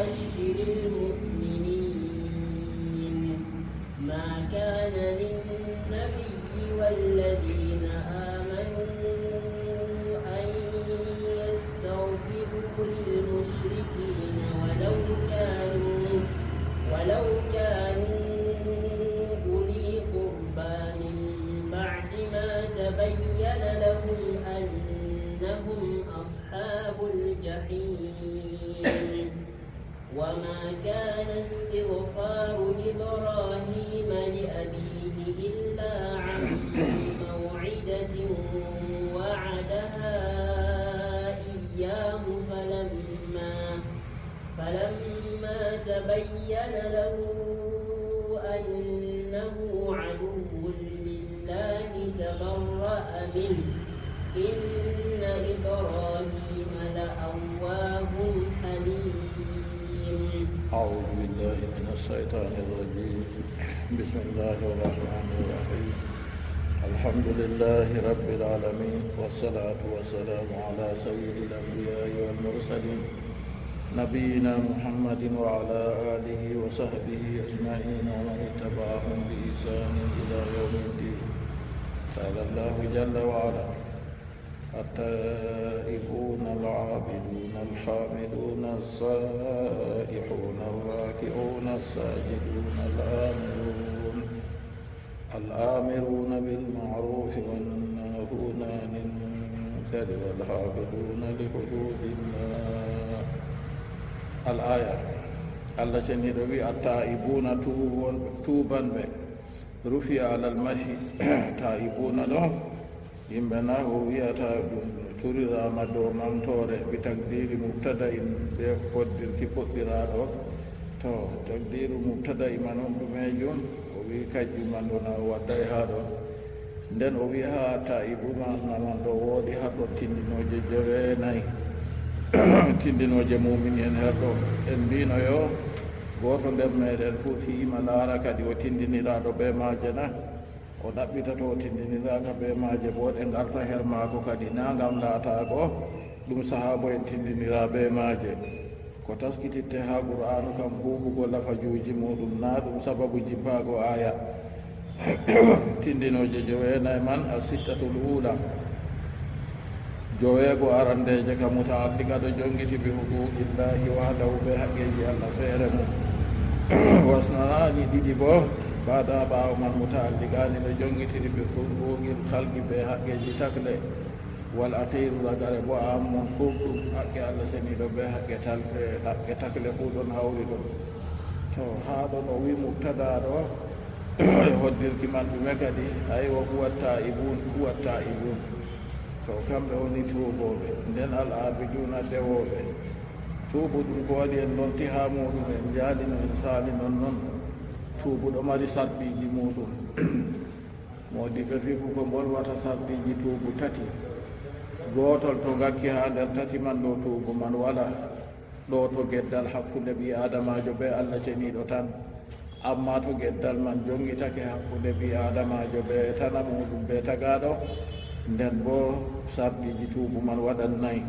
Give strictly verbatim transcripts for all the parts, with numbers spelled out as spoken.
وبشر المؤمنين. ما كان للنبي والذين آمنوا أن يستغفروا للمشركين ولو كانوا، ولو كانوا أولي قربى من بعد ما تبين لهم أنهم أصحاب الجحيم. وما كان استغفار إبراهيم لأبيه إلا عن موعدة وعدها إياه فلما، فلما تبين له أنه عدو لله تبرأ منه. إن إبراهيم لأواه حليم. أعوذ بالله من الشيطان الرجيم. بسم الله الرحمن الرحيم. الحمد لله رب العالمين، والصلاة والسلام على سيد الأنبياء والمرسلين، نبينا محمد وعلى آله وصحبه أجمعين ومن اتبعهم بإحسان إلى يوم الدين. قال الله جل وعلا: التائبون العابدون الحامدون السائحون الراكعون الساجدون الآمرون، الآمرون بالمعروف والناهون عن المنكر والحافظون لحدود الله. الآية. Allah ceniiɗo wi: التائبون, tuubon-, tuubanɓe. رفع على المحي. تائبون ɗo, yimɓe na o wiyata ɗum turiraama dow mantoore, bi takdiri mubtada'in, be koddirki puɗɗiraaɗo. To takdiru mubtada'i man on ɗumeejum? O wi kanjum man ɗo na o wadday haa ɗo. Nden o wi haa ta'ibuna man ɗo woodi haa ɗo tindinooje joweenayi. Tindinooje muumini en haa ɗo. En mbino yo gooto nder meeɗen fuu fiima laara kadi o tindiniraaɗo bee maaje na? O ɗaɓɓita to o tindiniraaka bee maaje boo, ɗe ngarta her maako kadi, naa ngam laataago ɗum sahaabo en tindinira bee maaje. Ko taskititte haa Qur'aanu kam huuɓugo lafajuuji muuɗum, naa ɗum sababu jippaago aaya. Tindinooje joweenayi man, الستة الأولى. Joweego arandeeje ka muta'alliqa ɗo jongiti bi huquuqillaahi wahdahu, bee haqqeeji Allah feere mum. Wasnanaani ɗiɗi boo, baada ɓaawo man muta'alliqaani ɗo jongitiri bi huquuqil khalqi, bee haqqeeji takle. Wal akhiiru, ragare boo, aammun, kulluhum, haqqe Allah seniiɗo bee haqqe tal-, haqqe takle fuu ɗon hawri ɗon. To haa ɗon o wi mubtada ɗo, e hoddirki man ɗume kadi? Aywa, huwa taa'ibun, huwa taa'ibun. To kamɓe woni tuubooɓe. Nden al-aabiduna, dewooɓe. Tuubu ɗum ko waɗi en lonti haa muuɗum, en njaali no en saali non non. Tuubu ɗo mari sarɗiiji muuɗum. Moodiɓɓe fiqhu ko mbolwata sarɗiiji tuubu tati. Gootol to ngakki haa nder tati man ɗo tuubu man walaa. Ɗo to geddal hakkunde ɓii Aadamaajo bee Allah ceniiɗo tan. Ammaa to geddal man jongitake hakkunde ɓii Aadamaajo bee tana muuɗum bee tagaaɗo, nden boo sarɗiiji tuubu man waɗan nayi.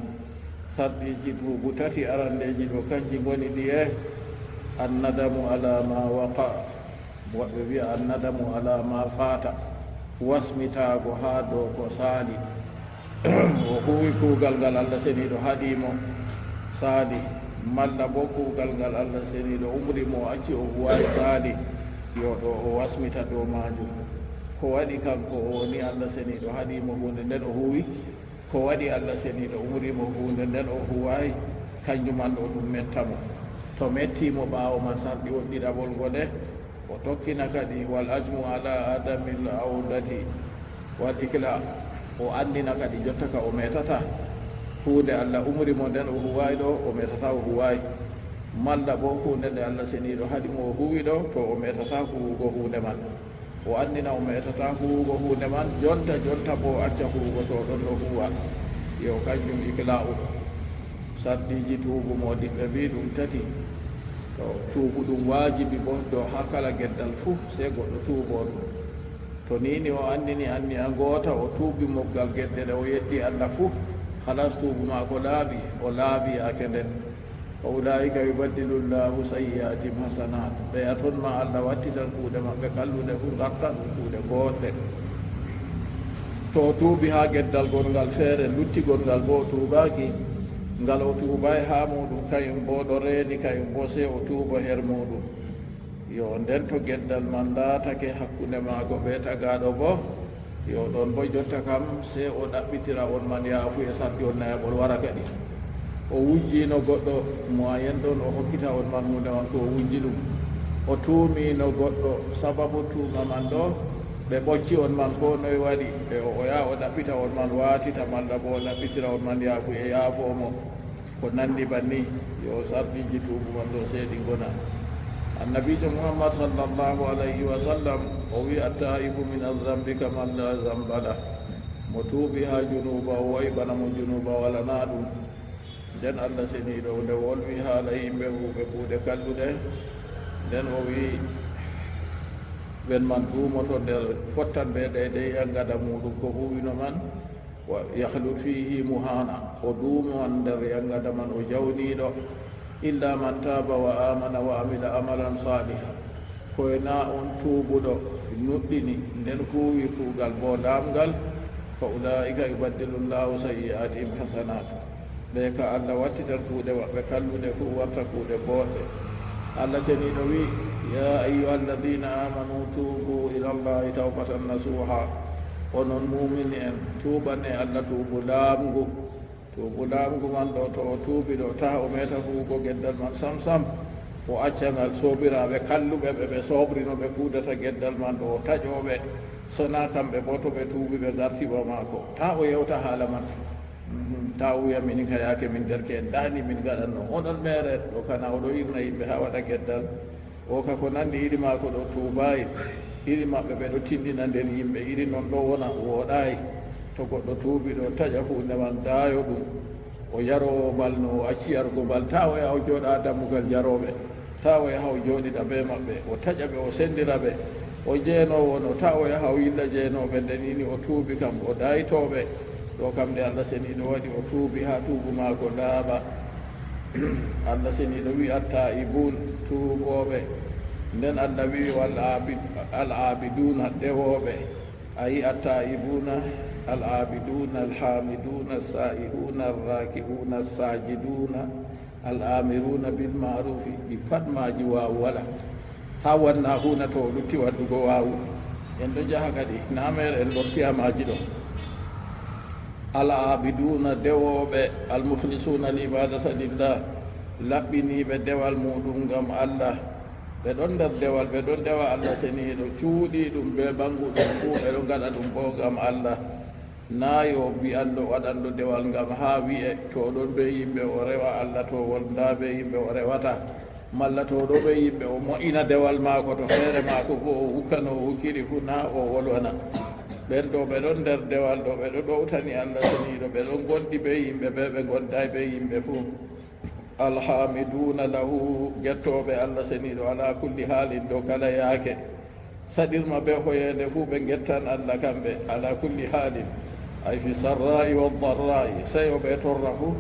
Sarɗiiji tuubu tati arandeeji ɗo, kanji ngoni ɗiye: annadamu alaa maa waqa. Woɗɓe wi'a annadamu alaa maa faata, wasmitaago haa dow ko saali. O huuwi kuugal ngal Allah seniiɗo haɗi mo, saali, malla boo kuugal ngal Allah seniiɗo umri mo, o acci, o huuwaay, saali, yo ɗo o wasmita dow maajum. Ko waɗi kanko o woni Allah seniiɗo haɗi mo huunde nden o huuwi? Ko waɗi Allah seniiɗo umri mo huunde nden o huuwaay? Kanjum man ɗo ɗum metta mo. To metti mo ɓaawo man sarɗiwol ɗiɗaɓol ngo de, o tokkina kadi: wal ajmu alaa adamil awdati wal ikla. O anndina kadi jotta ka o metata huunde Allah umri mo nden o huuwaay ɗo, o metata o huuwaay. Malla boo huunde nde Allah seniiɗo haɗi mo o huuwi ɗo, to o metata huuwugo huunde man. O anndina o meetataa huuwugo huunde man jonta jonta, boo o acca huuwugo to ɗon ɗo huuwa. Yo kanjum ikla'u ɗo. Sarɗiiji tuubu, moodiɓɓe mbii ɗum tati. To tuubu ɗum waajibi boo dow haa kala geddal fuu, sey goɗɗo tuubo ɗum. To nii ni o anndini anniya ngoota, o tuubi mobgal gedde ɗe o yeddi Allah fuu, halas, tuubu maako laaɓi, o laaɓi yaake nden. Fa ulaa'ika yubaddilu Llaahu sayyi'aatihim hasanaat. Ɓeya ton ma Allah wattitan kuuɗe maɓɓe kalluɗe fuu, ngarta ɗum kuuɗe booɗɗe. To o tuubi haa geddal gonngal feere, luttigol ngal boo o tuubaaki, ngal o tuubaay haa muuɗum, kayum boo ɗo reeni, kayum boo sey o tuubo her muuɗum. Yo nden to geddal man laatake hakkunde maako bee tagaaɗo boo, yo ɗon boo jotta kam, sey o ɗaɓɓitira on man yaafuye, sarti on nayaɓol wara kadi. O wujjino goɗɗo moyen ɗon, o hokkita on man huunde on ko o wujji ɗum. O tuumino goɗɗo sababu tuuma man ɗo, ɓe ɓocci on man koo noy waɗi, ɓe o, o yaha o ɗaɓɓita on man, waatita malla boo o ɗaɓɓitira on man yaafuye, yaafoo mo. Ko nanndi banni, yo sarɗiiji tuubu man ɗo sey ɗi ngona. Annabiijo Muhammad sallallahu alayhi wa sallam, o wi'i, "Attaa'ibu min azzambi kaman laa zamba lah." Mo tuubi haa junuuba, o wa'i bana mo junuuba walanaa ɗum. Nden Allah seniiɗo nde wolwi haala yimɓe huuɓe kuuɗe kalluɗe, nden o wi'i, ɓen man duumoto nder, fottan bee deydey yangada muuɗum ko huuwino man. Wa yahlud fiihi muhaana, o duuman nder yangada man o jawniiɗo. Illa man taaba wa aamana wa amila amalan saaliha, koy na on tuubuɗo, nuɗɗini, nden huuwi kuugal boo laaɓngal, fa ulaa'ika yubaddilu Llaahu sayyi'aatihim hasanaat. Ɓe ka Allah wattitan kuuɗe maɓɓe kalluɗe fuu warta kuuɗe booɗɗe. Allah seniiɗo wi'i, "Yaa ayyuhal ladiina aamanu tuubu ila Llaahi tawbatan nasuuha." Onon muumini en, tuuban e Allah tuubu laaɓngu. Tuubu laaɓngu man ɗo, to o tuubi ɗo, taa o meeta huugo geddal man sam sam. O acca ngal soobiraaɓe kalluɓe ɓe, ɓe soobrino ɓe kuudata geddal man ɗo, o taƴo ɓe. Sonaa kamɓe boo, to ɓe tuubi ɓe ngarti wa maako, taa o yewta haala man. Mhm. Taa o wi'a, "Minin ka yaake min derke'en, ndaa ni min ngaɗanno." Onon meere ɗo kana, o ɗo irna yimɓe haa waɗa geddal. O ka ko nanndi iri maako ɗo tuubaay, iri maɓɓe ɓe ɗo tinndina nder yimɓe, iri non ɗo wona wooɗaay. To goɗɗo tuubi ɗo, taƴa huunde man, daayo ɗum. O yaroowo mbal no o acci yarugo mbal, taa o yaha o jooɗa haa dammugal jarooɓe, taa o yaha o jooɗiɗa bee maɓɓe, o taƴa ɓe, o senndira ɓe. O jeenoowo no, taa o yaha o yilla jeenooɓe, nde nini o tuubi kam, o daaytoo ɓe. Ɗo kam nde Allah seniiɗo waɗi o tuubi haa tuubu maako laaɓa. Allah seniiɗo wi'i, "Attaa'ibun, tuubooɓe." Nden Allah wi'i, "Wal aabid-, al aabiduuna, dewooɓe." A yi attaa'ibuna, al aabiduna, al haamiduna, al saa'ihuna, al raaki'una, al saajiduna, al aamiruna bil maarufi, ɗi pat maaji waawu wala. Haa wanna huuna to o lutti waddugo waawu. En ɗo njaha kadi, na meere en lorti haa maaji ɗo. Al aabiduna, dewooɓe, al mukhlisuna al ibadata lillah, laɓɓiniiɓe dewal muuɗum ngam Allah. Ɓe ɗon nder dewal, ɓe ɗon dewa Allah seniiɗo, cuuɗiiɗum bee ɓaŋguɗum fuu, ɓe ɗon ngaɗa ɗum boo ngam Allah. Naa yo bi'anɗo waɗanɗo dewal ngam haa wi'e, to o ɗon bee yimɓe, o rewa Allah, to o wondaa bee yimɓe, o rewata. Malla to o ɗo bee yimɓe, o mo'ina dewal maako, to feere maako boo o hukka no o hukkiri fuu, naa o wolwana. Ɓen ɗo ɓe ɗon nder dewal ɗo, ɓe ɗo ɗowtani Allah seniiɗo, ɓe ɗon ngondi bee yimɓe bee ɓe ngondaay bee yimɓe fuu. Alhaamiduuna lahu, gettooɓe Allah seniiɗo alaa kulli haalin, dow kala yaake. Saɗirma bee hoyeende fuu ɓe ngettan Allah kamɓe, alaa kulli haalin. Ay fi sarraa'i wa darraa'i, seyo bee torra fuu.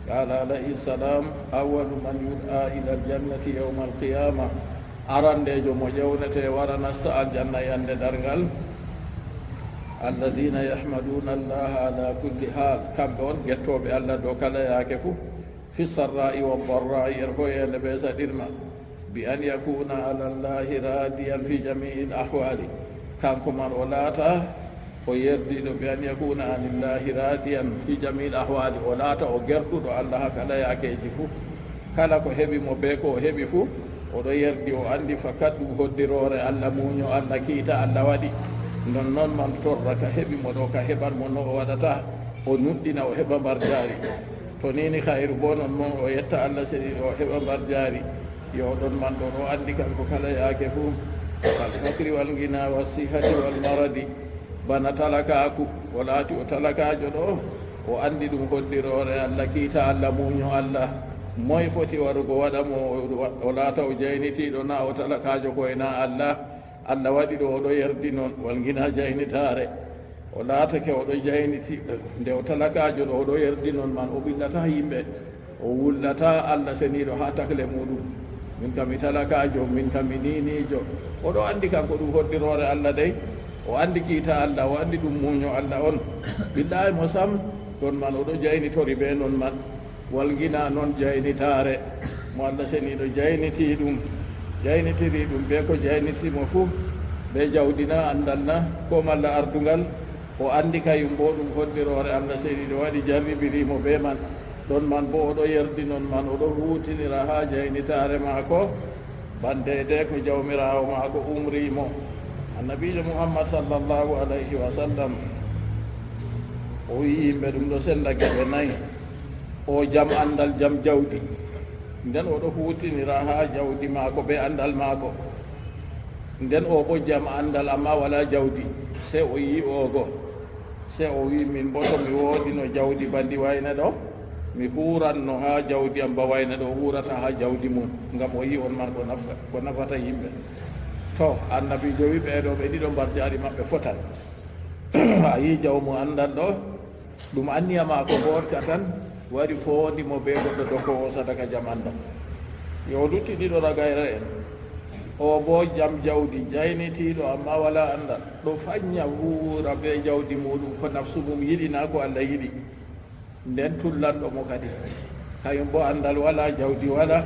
Qaala alayhi salaam, awwalu man yud'aa ilal jannati yawmal qiyaama. Arandeejo mo ƴewnete wara nasta aljanna yande darngal. Alladiina yahmaduuna Allaha alaa kulli haal, kamɓe on gettooɓe Allah dow kala yaake fuu. Fi sarraa'i wa darraa'i, er hoyeende bee saɗirma. Bi an yakuuna alallaahi raadiyan fi jamii'il ahwaali. Kanko man o laata o yerdiiɗo, bi an yakuuna anillaahi raadiyan fi jamii'il ahwaali. O laata o gerɗuɗo Allah haa kala yaakeeji fuu. Kala ko heɓi mo bee ko o heɓi fuu, o ɗo yerdi, o anndi fakat ɗum hoddiroore Allah, muuɲo Allah, kiita Allah waɗi. Non non man torra ka heɓi mo ɗo, ka heɓan mo no o waɗata, o nuɗɗina, o heɓa mbarjaari. To ni ni khayru boo non non o yetta Allah seniiɗo o heɓa mbarjaari. Yo ɗon man ɗo ɗo anndi kanko kala yaake fuu. Kal fakri wal ngina was sihhati wal maradi. Bana talakaaku, o laati o talakaajo ɗo, o anndi ɗum hoddiroore Allah, kiita Allah, muuɲo Allah. Moy foti warugo waɗa mo o, o laata o jaynitiiɗo, naa o talakaajo koy, naa Allah? Allah waɗi ɗo o ɗo yerdi non, wal ngina jaynitaare. O laatake o ɗo jayniti, nde o talakaajo ɗo o ɗo yerdi non man, o ɓillataa yimɓe. O wullataa Allah seniiɗo haa takle muuɗum. Min kam mi talakaajo, min kam mi niiniijo. Oɗo anndi kanko ɗum hoddiroore Allah dey. O anndi kiita Allah, o anndi ɗum muuɲo Allah on. Ɓillaayi mo sam, ɗon man oɗo jaynitori bee non man. Walgina non jaynitaare mo Allah seniiɗo jaynitii ɗum, jaynitirii ɗum bee ko jayniti mo fuu, bee jawdi na, anndal na, koo malla ardungal. O anndi kayum boo ɗum hoddiroore Allah seniiɗo waɗi jarribiri mo bee man. Ɗon man boo oɗo yerdi non man, oɗo huutinira haa jaynitaare maako, ban deydey ko Jawmiraawo maako umri mo. Annabiijo Muhammad sallallahu alayhi wa sallam, o wi'i yimɓe ɗum ɗo senda geɓe nayi. O jam anndal, jam jawdi. Nden oɗo huutinira haa jawdi maako bee anndal maako. Nden o boo jam anndal, ammaa walaa jawdi. Sey o yi'i o go. Sey o wi'i, min boo to mi woodino jawdi ba ndi wayne ɗo, mi huuranno haa jawdi am ba wayne ɗo huurata haa jawdi mum, ngam o yi'i on man ko nafga-, ko nafata yimɓe. To, annabiijo wi'i ɓee ɗo ɓe ɗiɗo mbarjaari maɓɓe fotan. A yi'i jawmu anndal ɗo, ɗum anniya maako ngoorka tan wari foondi mo bee goɗɗo dokkoowo sadaka jam anndal. Yo lutti ɗiɗo ragayre en. O boo jam jawdi, jaynitiiɗo ammaa walaa anndal. Ɗo fanya huura bee jawdi muuɗum ko nafsu mum yiɗi, naa ko Allah yiɗi. Nden tullanɗo mo kadi, kayum boo anndal walaa, jawdi walaa,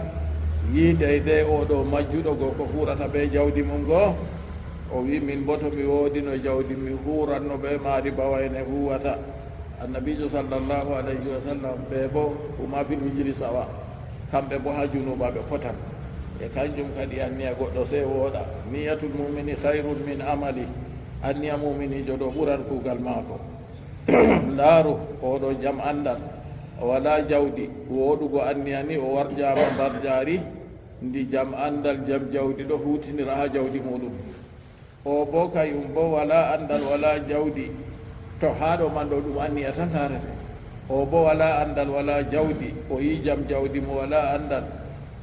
yi'i deydey oo ɗo majjuɗo go ko huurata bee jawdi mum go. O wi'i, min boo to mi woodino jawdi, mi huuranno bee maari ba wayne huuwata. Annabiijo sallallahu alayhi wa sallam, ɓe boo, huma fil wijri sawa. Kamɓe boo haa junuuba ɓe potan. E kanjum kadi anniya goɗɗo sey wooɗa. Niyatul mu'mini khayrun min amali. Anniya mu'miniijo ɗo ɓuran kuugal maako. Laaru, oo ɗo jam anndal, walaa jawdi, wooɗugo anniya ni o warjaama mbarjaari, ndi jam anndal, jam jawdi ɗo huutinira haa jawdi muuɗum. Oo boo kayum boo walaa anndal, walaa jawdi, to haa ɗo man ɗo ɗum anniya tan taarete. Oo boo walaa anndal, walaa jawdi, o yi'i jam jawdi mo walaa anndal,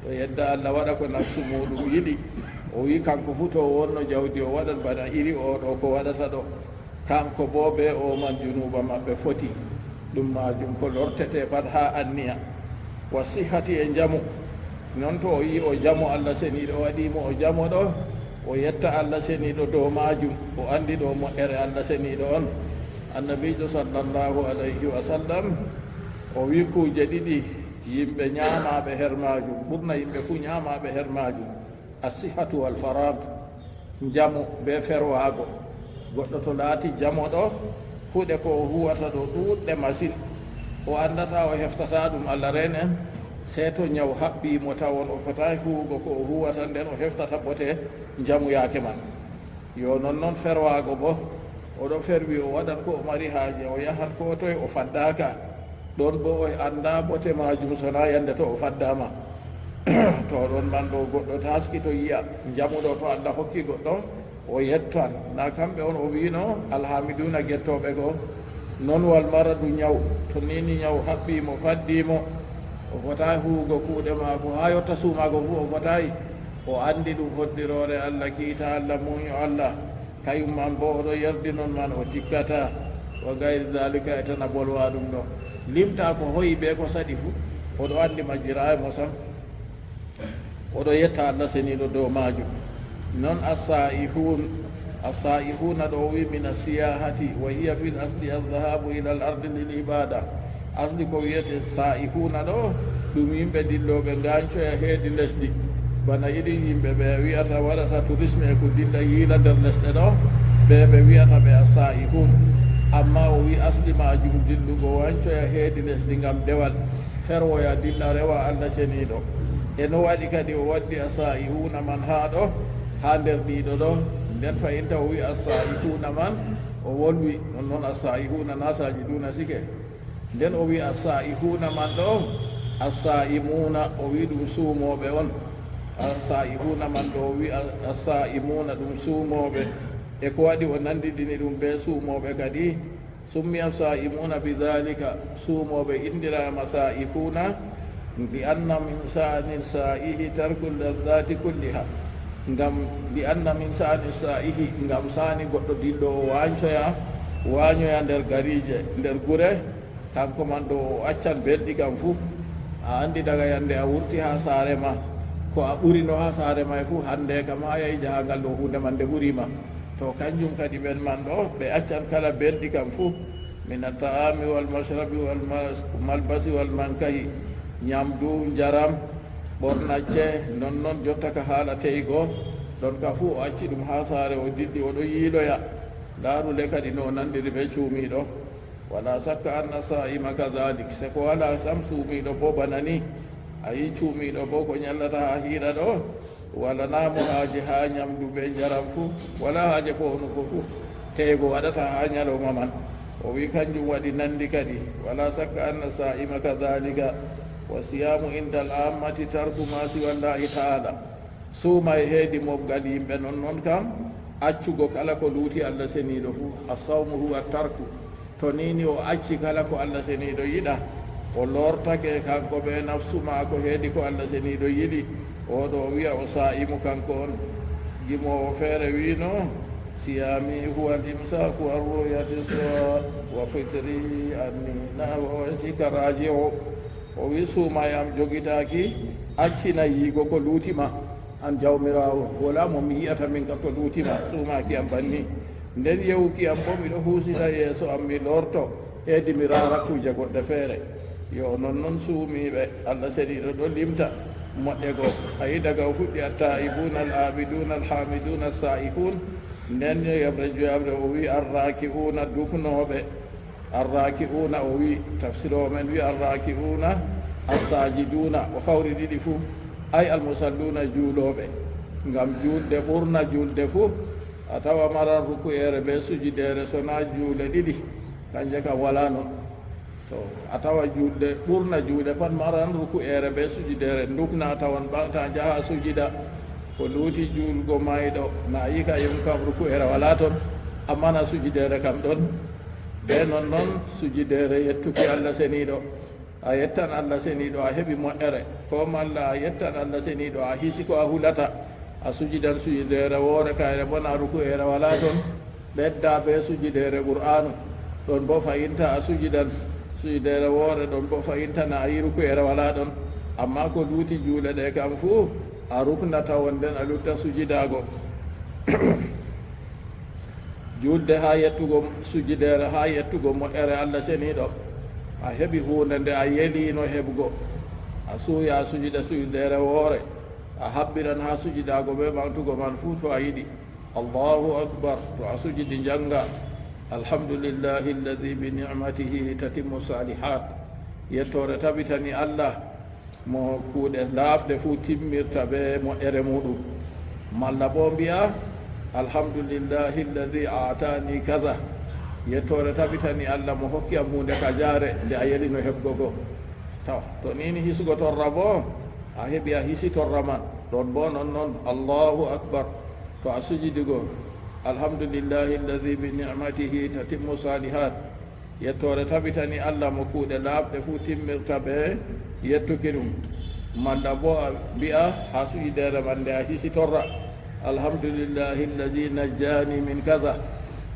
o yedda Allah waɗa ko nafsu muuɗum yiɗi. O wi'i kanko fuu to o wonno jawdi o waɗan bana iri oo ɗo ko waɗata ɗo. Kanko boo bee o man junuuba maɓɓe foti. Ɗum maajum ko lortetee pat haa anniya. Wa sihhati e njamu. Non to o yi'i o jamo Allah seniiɗo waɗi mo o jamo ɗo, o yetta Allah seniiɗo dow maajum, o anndi ɗo moƴƴere Allah seniiɗo on. Annabiijo sallallahu alayhi wa sallam, o wi'i kuuje ɗiɗi yimɓe nyaamaaɓe her maajum, ɓurna yimɓe fuu nyaamaaɓe her maajum. As-sihhatu wal farag, njamu bee ferwaago. Goɗɗo to laati jamo ɗo, kuuɗe ko o huuwata ɗo ɗuuɗɗe masin. O anndataa o heftataa ɗum, Allah reen en, sey to nyaw haɓɓi mo tawon o fotaay huuwugo ko o huuwata, nden o heftata bote njamu yaake man. Yo nonnon ferwaago boo, o ɗo ferwi o waɗan ko o mari haaje, o yahan koo toy o faddaaka. Ɗon boo o anndaa bote maajum sonaa yande to o faddaama. To ɗon man ɗo goɗɗo taaskito yi'a njamuɗo to Allah hokki goɗɗo, o yettan. Naa kamɓe on o wi'no alhaamiduuna gettooɓe go. Non wal maradu nyaw, to niini nyaw haɓɓi mo, faddi mo, o fotaay huuwugo kuuɗe maako haa yotta suumaago fuu o fotaay. O anndi ɗum hoddiroore Allah, kiita Allah, muuɲo Allah. Kayum man boo o ɗo yerdi non man o tikkata. Wa gayri dalika e tana bolwa ɗum ɗo. Limta ko hoyi bee ko saɗi fuu. O ɗo anndi majjiraayi mo sam. O ɗo yetta Allah seniiɗo dow maajum. Non as-sa'ihun, as-sa'ihuna ɗo wi min as-siyahati wa hiya fil asli az-zahabu ila al-ardi lil ibada. Asli ko wiyete saa'ihuuna ɗo, ɗum yimɓe dillooɓe ngaancoya heedi lesdi. Bana irin yimɓe ɓe wi'ata waɗata tourisme e ko dilla yiila nder lesɗe ɗo, ɓe ɓe wi'ata ɓe as-saa'ihuun. Ammaa o wi'i asli maajum dillugo waancoya heedi lesdi ngam dewal, ferwoya dilla rewa Allah ceniiɗo. E no waɗi kadi o waddi as-saa'ihuuna man haa ɗo, haa nder ɗiɗo ɗo, nden fa'inta o wi'i as-saa'ihuuna man, o wolwi, nonnon as-saa'ihuuna na saajiduuna sike. Nden o wi'i as-saa'ihuuna man ɗo, as-saa'imuuna, o wi'i ɗum suumooɓe on. As-saa'ihuuna man ɗo, o wi'i as-, as-saa'imuuna ɗum suumooɓe. E ko waɗi o nanndidini ɗum bee suumooɓe kadi? Summiya as-saa'imuuna bi daalika, suumooɓe inndiraama saa'ihuuna, li anna min sa'ani saa'ihi tarku laddaati kulliha. Ngam, li anna min sa'ani saa'ihi, ngam saani goɗɗo dilloowo waancoya, waanyoya nder gariije, nder gure, kanko man ɗo o accan belɗi kam fuu. A anndi daga yannde a wurti haa saare ma, ko a ɓurino haa saare ma e fuu, hannde kam a yahi jahaangal ɗo, huunde man nde ɓuri ma. To kanjum kadi ɓen man ɗo, ɓe accan kala belɗi kam fuu, min at-ta'ami wal mashrabi wal mas-, malbasi wal mankahi, nyamdu, njaram, ɓornacce, non non jotta ka haala teygo, ɗon ka fuu o acci ɗum haa saare, o dilli, o ɗo yiiloya. Ndaaru le kadi no o nanndiri bee cuumiiɗo. Wala shakka anna sa'ima kadhalik, seko walaa sam suumiiɗo boo bana ni. A yi'i cuumiiɗo boo ko nyallata haa hiira ɗo, walaa mo haaje haa nyamdu bee njaram fuu, walaa haaje fownugo fuu, teygo waɗata haa nyalawma man. O wi'i kanjum waɗi nanndi kadi, wala shakka anna sa'ima kadhalika, wa siyamu inda al-ammati tarku ma siwa Allahi ta'ala. Suuma e heedi mobgal yimɓe non non kam, accugo kala ko luuti Allah seniiɗo fuu. As-sawmu huwa tarku. To nii ni o acci kala ko Allah seniiɗo yiɗa, o lortake kanko bee nafsu maako heedi ko Allah seniiɗo yiɗi, o ɗo o wi'a o saa'imu kanko on. Gimoowo feere wi'no, siyami huwa al-imsaku an ru'yati su'a wa fitri anni nahwa wajhika raji'u. O wi'i suuma e am jogitaaki, accina yi'igo ko luuti ma. An Jawmiraawo, walaa mo mi yi'ata min ka ko luuti ma, suumaaki am banni. Nden yewuki am boo, miɗo huusita yeeso am, mi lorto, heedi mi raara kuuje goɗɗe feere. Yo non non suumiiɓe, Allah seniiɗo ɗo limta moƴƴe go. A yi'i daga o fuɗɗi, at-taa'ibuna, al-'aabiduna, al-haamiduna, as-saa'ihun. Nden yo yaɓre joyaɓre o wi'i, ar-raaki'una, duknooɓe. Arraki'una, o wi'i, tafsiroowo men wi'i, arraki'una, assaajiduuna, o hawri ɗiɗi fuu, ay almusalluuna, juulooɓe. Ngam juulde ɓurna juulde fuu, a tawa maran ruku'eere bee sujideere, sonaa juuɗe ɗiɗi, kanje kam walaa non. To a tawa juulde ɓurna juuɗe pat maran ruku'eere bee sujideere, ndukna a tawan ɓaŋta njaha sujida. Ko luuti juulgo mayɗo, na yi'i ka yum kam ruku'eere walaa ton, ammaa na sujideere kam ɗon. Bee non non sujideere yettuki Allah seniiɗo. A yettan Allah seniiɗo, a heɓi moƴƴere. Ko malla a yettan Allah seniiɗo, a hisi ko a hulata. A sujidan sujideere woore, kayre boo na ruku'eere walaa ton. Ɓedda bee sujideere Qur'aanu. Ɗon boo fa'inta a sujidan sujideere woore, ɗon boo fa'inta na a yi'i ruku'eere walaa ɗon. Ammaa ko luuti juuɗe ɗe kam fuu, a ruknata wonde a lutta sujidaago. Juulde haa yettugo, sujideere haa yettugo moƴƴere Allah seniiɗo. A heɓi huunde nde a yeliino heɓgo. A suuya a sujida sujideere woore. A habbiran haa sujidaago bee ɓaŋgtugo man fuu to a yiɗi. Allahu akbar, to a sujidi njaŋga. Alhamdulillahi alladhi bi ni'matihi tatimmu salihat. Yettoore tabitani Allah. Mo kuuɗe laaɓɗe fuu timmirta bee moƴƴere muuɗum. Malla boo mbi'a, alhamdulillahi alladhi a'tani kaza. Yettoore tabitani Allah mo hokki am huunde kajaare nde a yelino heɓgo go. Taw, to nii ni hisugo torra boo, a heɓi a hisi torra man. Ɗon boo non non, Allahu akbar. To a sujidi go, alhamdulillahi alladhi bi ni'matihi tatimmu salihat. Yettoore tabitani Allah mo kuuɗe laaɓɗe fuu timmirta bee yettuki ɗum. Malla boo a mbi'a haa sujideere man nde a hisi torra, alhamdulillahi alladhi najjani min kaza.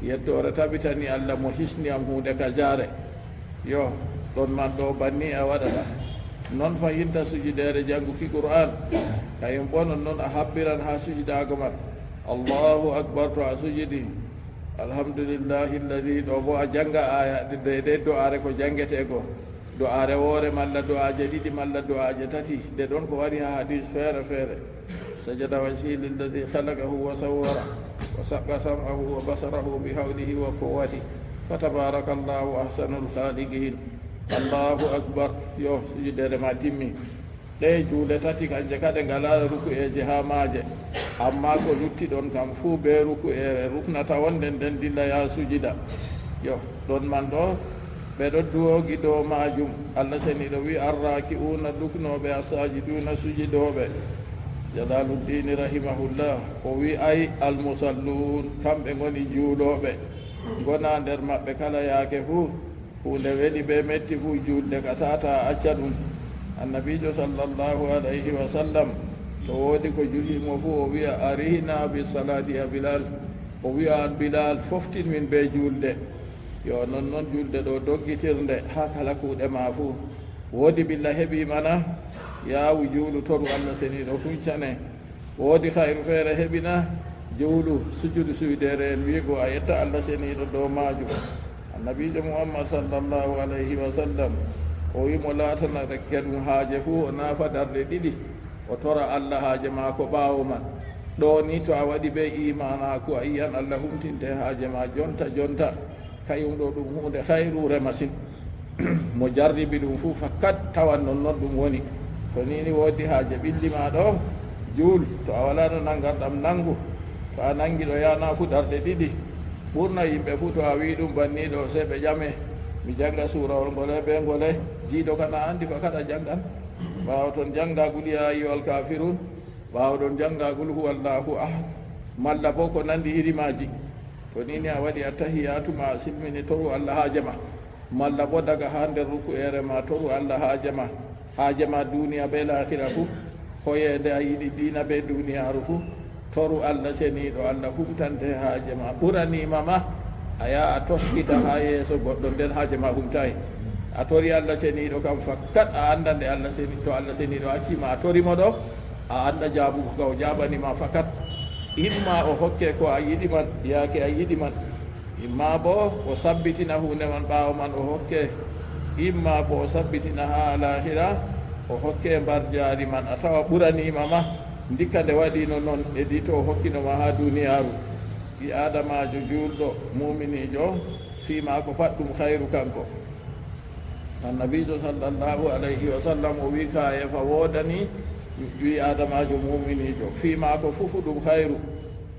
Yettoore tabitani Allah mo hisni am huunde kajaare. Yo, ɗon man ɗo banni a waɗata. Non fahinta sujideere jannguki Qur'aan. Kayum boo non non a habbiran haa sujidaago man. Allahu akbar to a sujidi. Alhamdulillahi alladhi, ɗo boo a jannga aaya de, de, de do'aare ko janngetee go. Do'aare woore malla do'aaje ɗiɗi malla do'aaje tati. De ɗon ko wari haa hadiis feere feere. Sajada wajhi lilladhi khalaqahu wa sawwara, wa shaqqa sam'ahu wa basarahu bi hawlihi wa quwwatihi. Fa tabarakallahu ahsanul khaliqin. Allahu akbar. Yo, sujideere ma timmi. Ɗee juuɗe tati kanje kade ngalaa ruku'eeje haa maaje, ammaa ko lutti ɗon kam fuu bee ruku'eere ruknata wonde nden dilla yaa sujida. Yo, ɗon man ɗo, ɓe ɗo duwogi dow maajum. Allah seniiɗo wi'i, arraaki'uuna duknooɓe, assaajiduuna sujidooɓe. Jalaaluddini rahimahullah, o wi'i, ay almusalluun, kamɓe ngoni juulooɓe. Ngona nder maɓɓe kala yaake fuu. Huunde weli bee metti fuu juulde ka tata a acca ɗum. Annabiijo sallallahu alayhi wa sallam, to woodi ko juhi mo fuu, o wi'a, arihna bi salati ya Bilal. O wi'a, an Bilal, foftin min bee juulde. Yo non non juulde ɗo doggitirnde haa kala kuuɗe ma fuu. Woodi ɓilla heɓiima na? Yaawu juulu, toru Allah seniiɗo huncane. Woodi hayru feere heɓi na? Juulu, sujudu sujdeere en wiigo a yetta Allah seniiɗo dow maajum. Annabiijo Muhammad sallallahu alayhi wa sallam, o wi mo laatana keɗum haaje fuu, o naafa darɗe ɗiɗi, o tora Allah haaje maako ɓaawo man. Ɗo ni to a waɗi bee iimaanaaku, a yi'an Allah humtinte haaje ma jonta jonta. Kayum ɗo ɗum huunde hayruure masin. Mo jarribi ɗum fuu, fakat tawan non non ɗum woni. To ni ni woodi haaje ɓilli ma ɗo, juul. To a walaa no nangarɗam, nangu. To a nangi ɗo yana fuu darɗe ɗiɗi. Ɓurna yimɓe fuu to a wi'i ɗum banni ɗo, sey ɓe ƴame, mi jannga suurawol ngole bee ngole. Jiido kana anndi, fakat a janngan. Ɓaawo ton jannga qul yaa ayyuhal kaafiruun. Ɓaawo ɗon jannga qul huwallaahu ahad. Malla boo ko nanndi iri maaji. To ni ni a waɗi attahiyaatu ma, a silmini, toru Allah haaje ma. Malla boo daga haa nder ruku'eere ma, toru Allah haaje ma. Haaje ma duniya bee laahira fuu. Hoyeende a yiɗi diina bee duniyaaru fuu. Toru Allah seniiɗo, Allah humtante haaje ma. Ɓuraniima ma, a yaha a toskita haa yeeso goɗɗo, nden haaje ma humtaay. A tori Allah seniiɗo kam, fakat a annda nde Allah seni-, to Allah seniiɗo acci ma, a tori mo ɗo, a annda jaabugo ka o jaabani ma fakat. Imma o hokke ko a yiɗi man, yaake a yiɗi man. Imma boo o sabbitina huunde man, ɓaawo man o hokke. Imma boo o sabbitina haa laahira, o hokke mbarjaari man. A tawa ɓuraniima ma, ndikka nde waɗino non, e di to o hokkino ma haa duniyaaru. Ɓii Aadamaajo juulɗo, muuminiijo, fii maako pat ɗum hayru kanko. Annabiijo sallallahu alayhi wa sallam o wi, kaayeefa woodani ɓii Aadamaajo muuminiijo. Fii maako fuu fu ɗum hayru.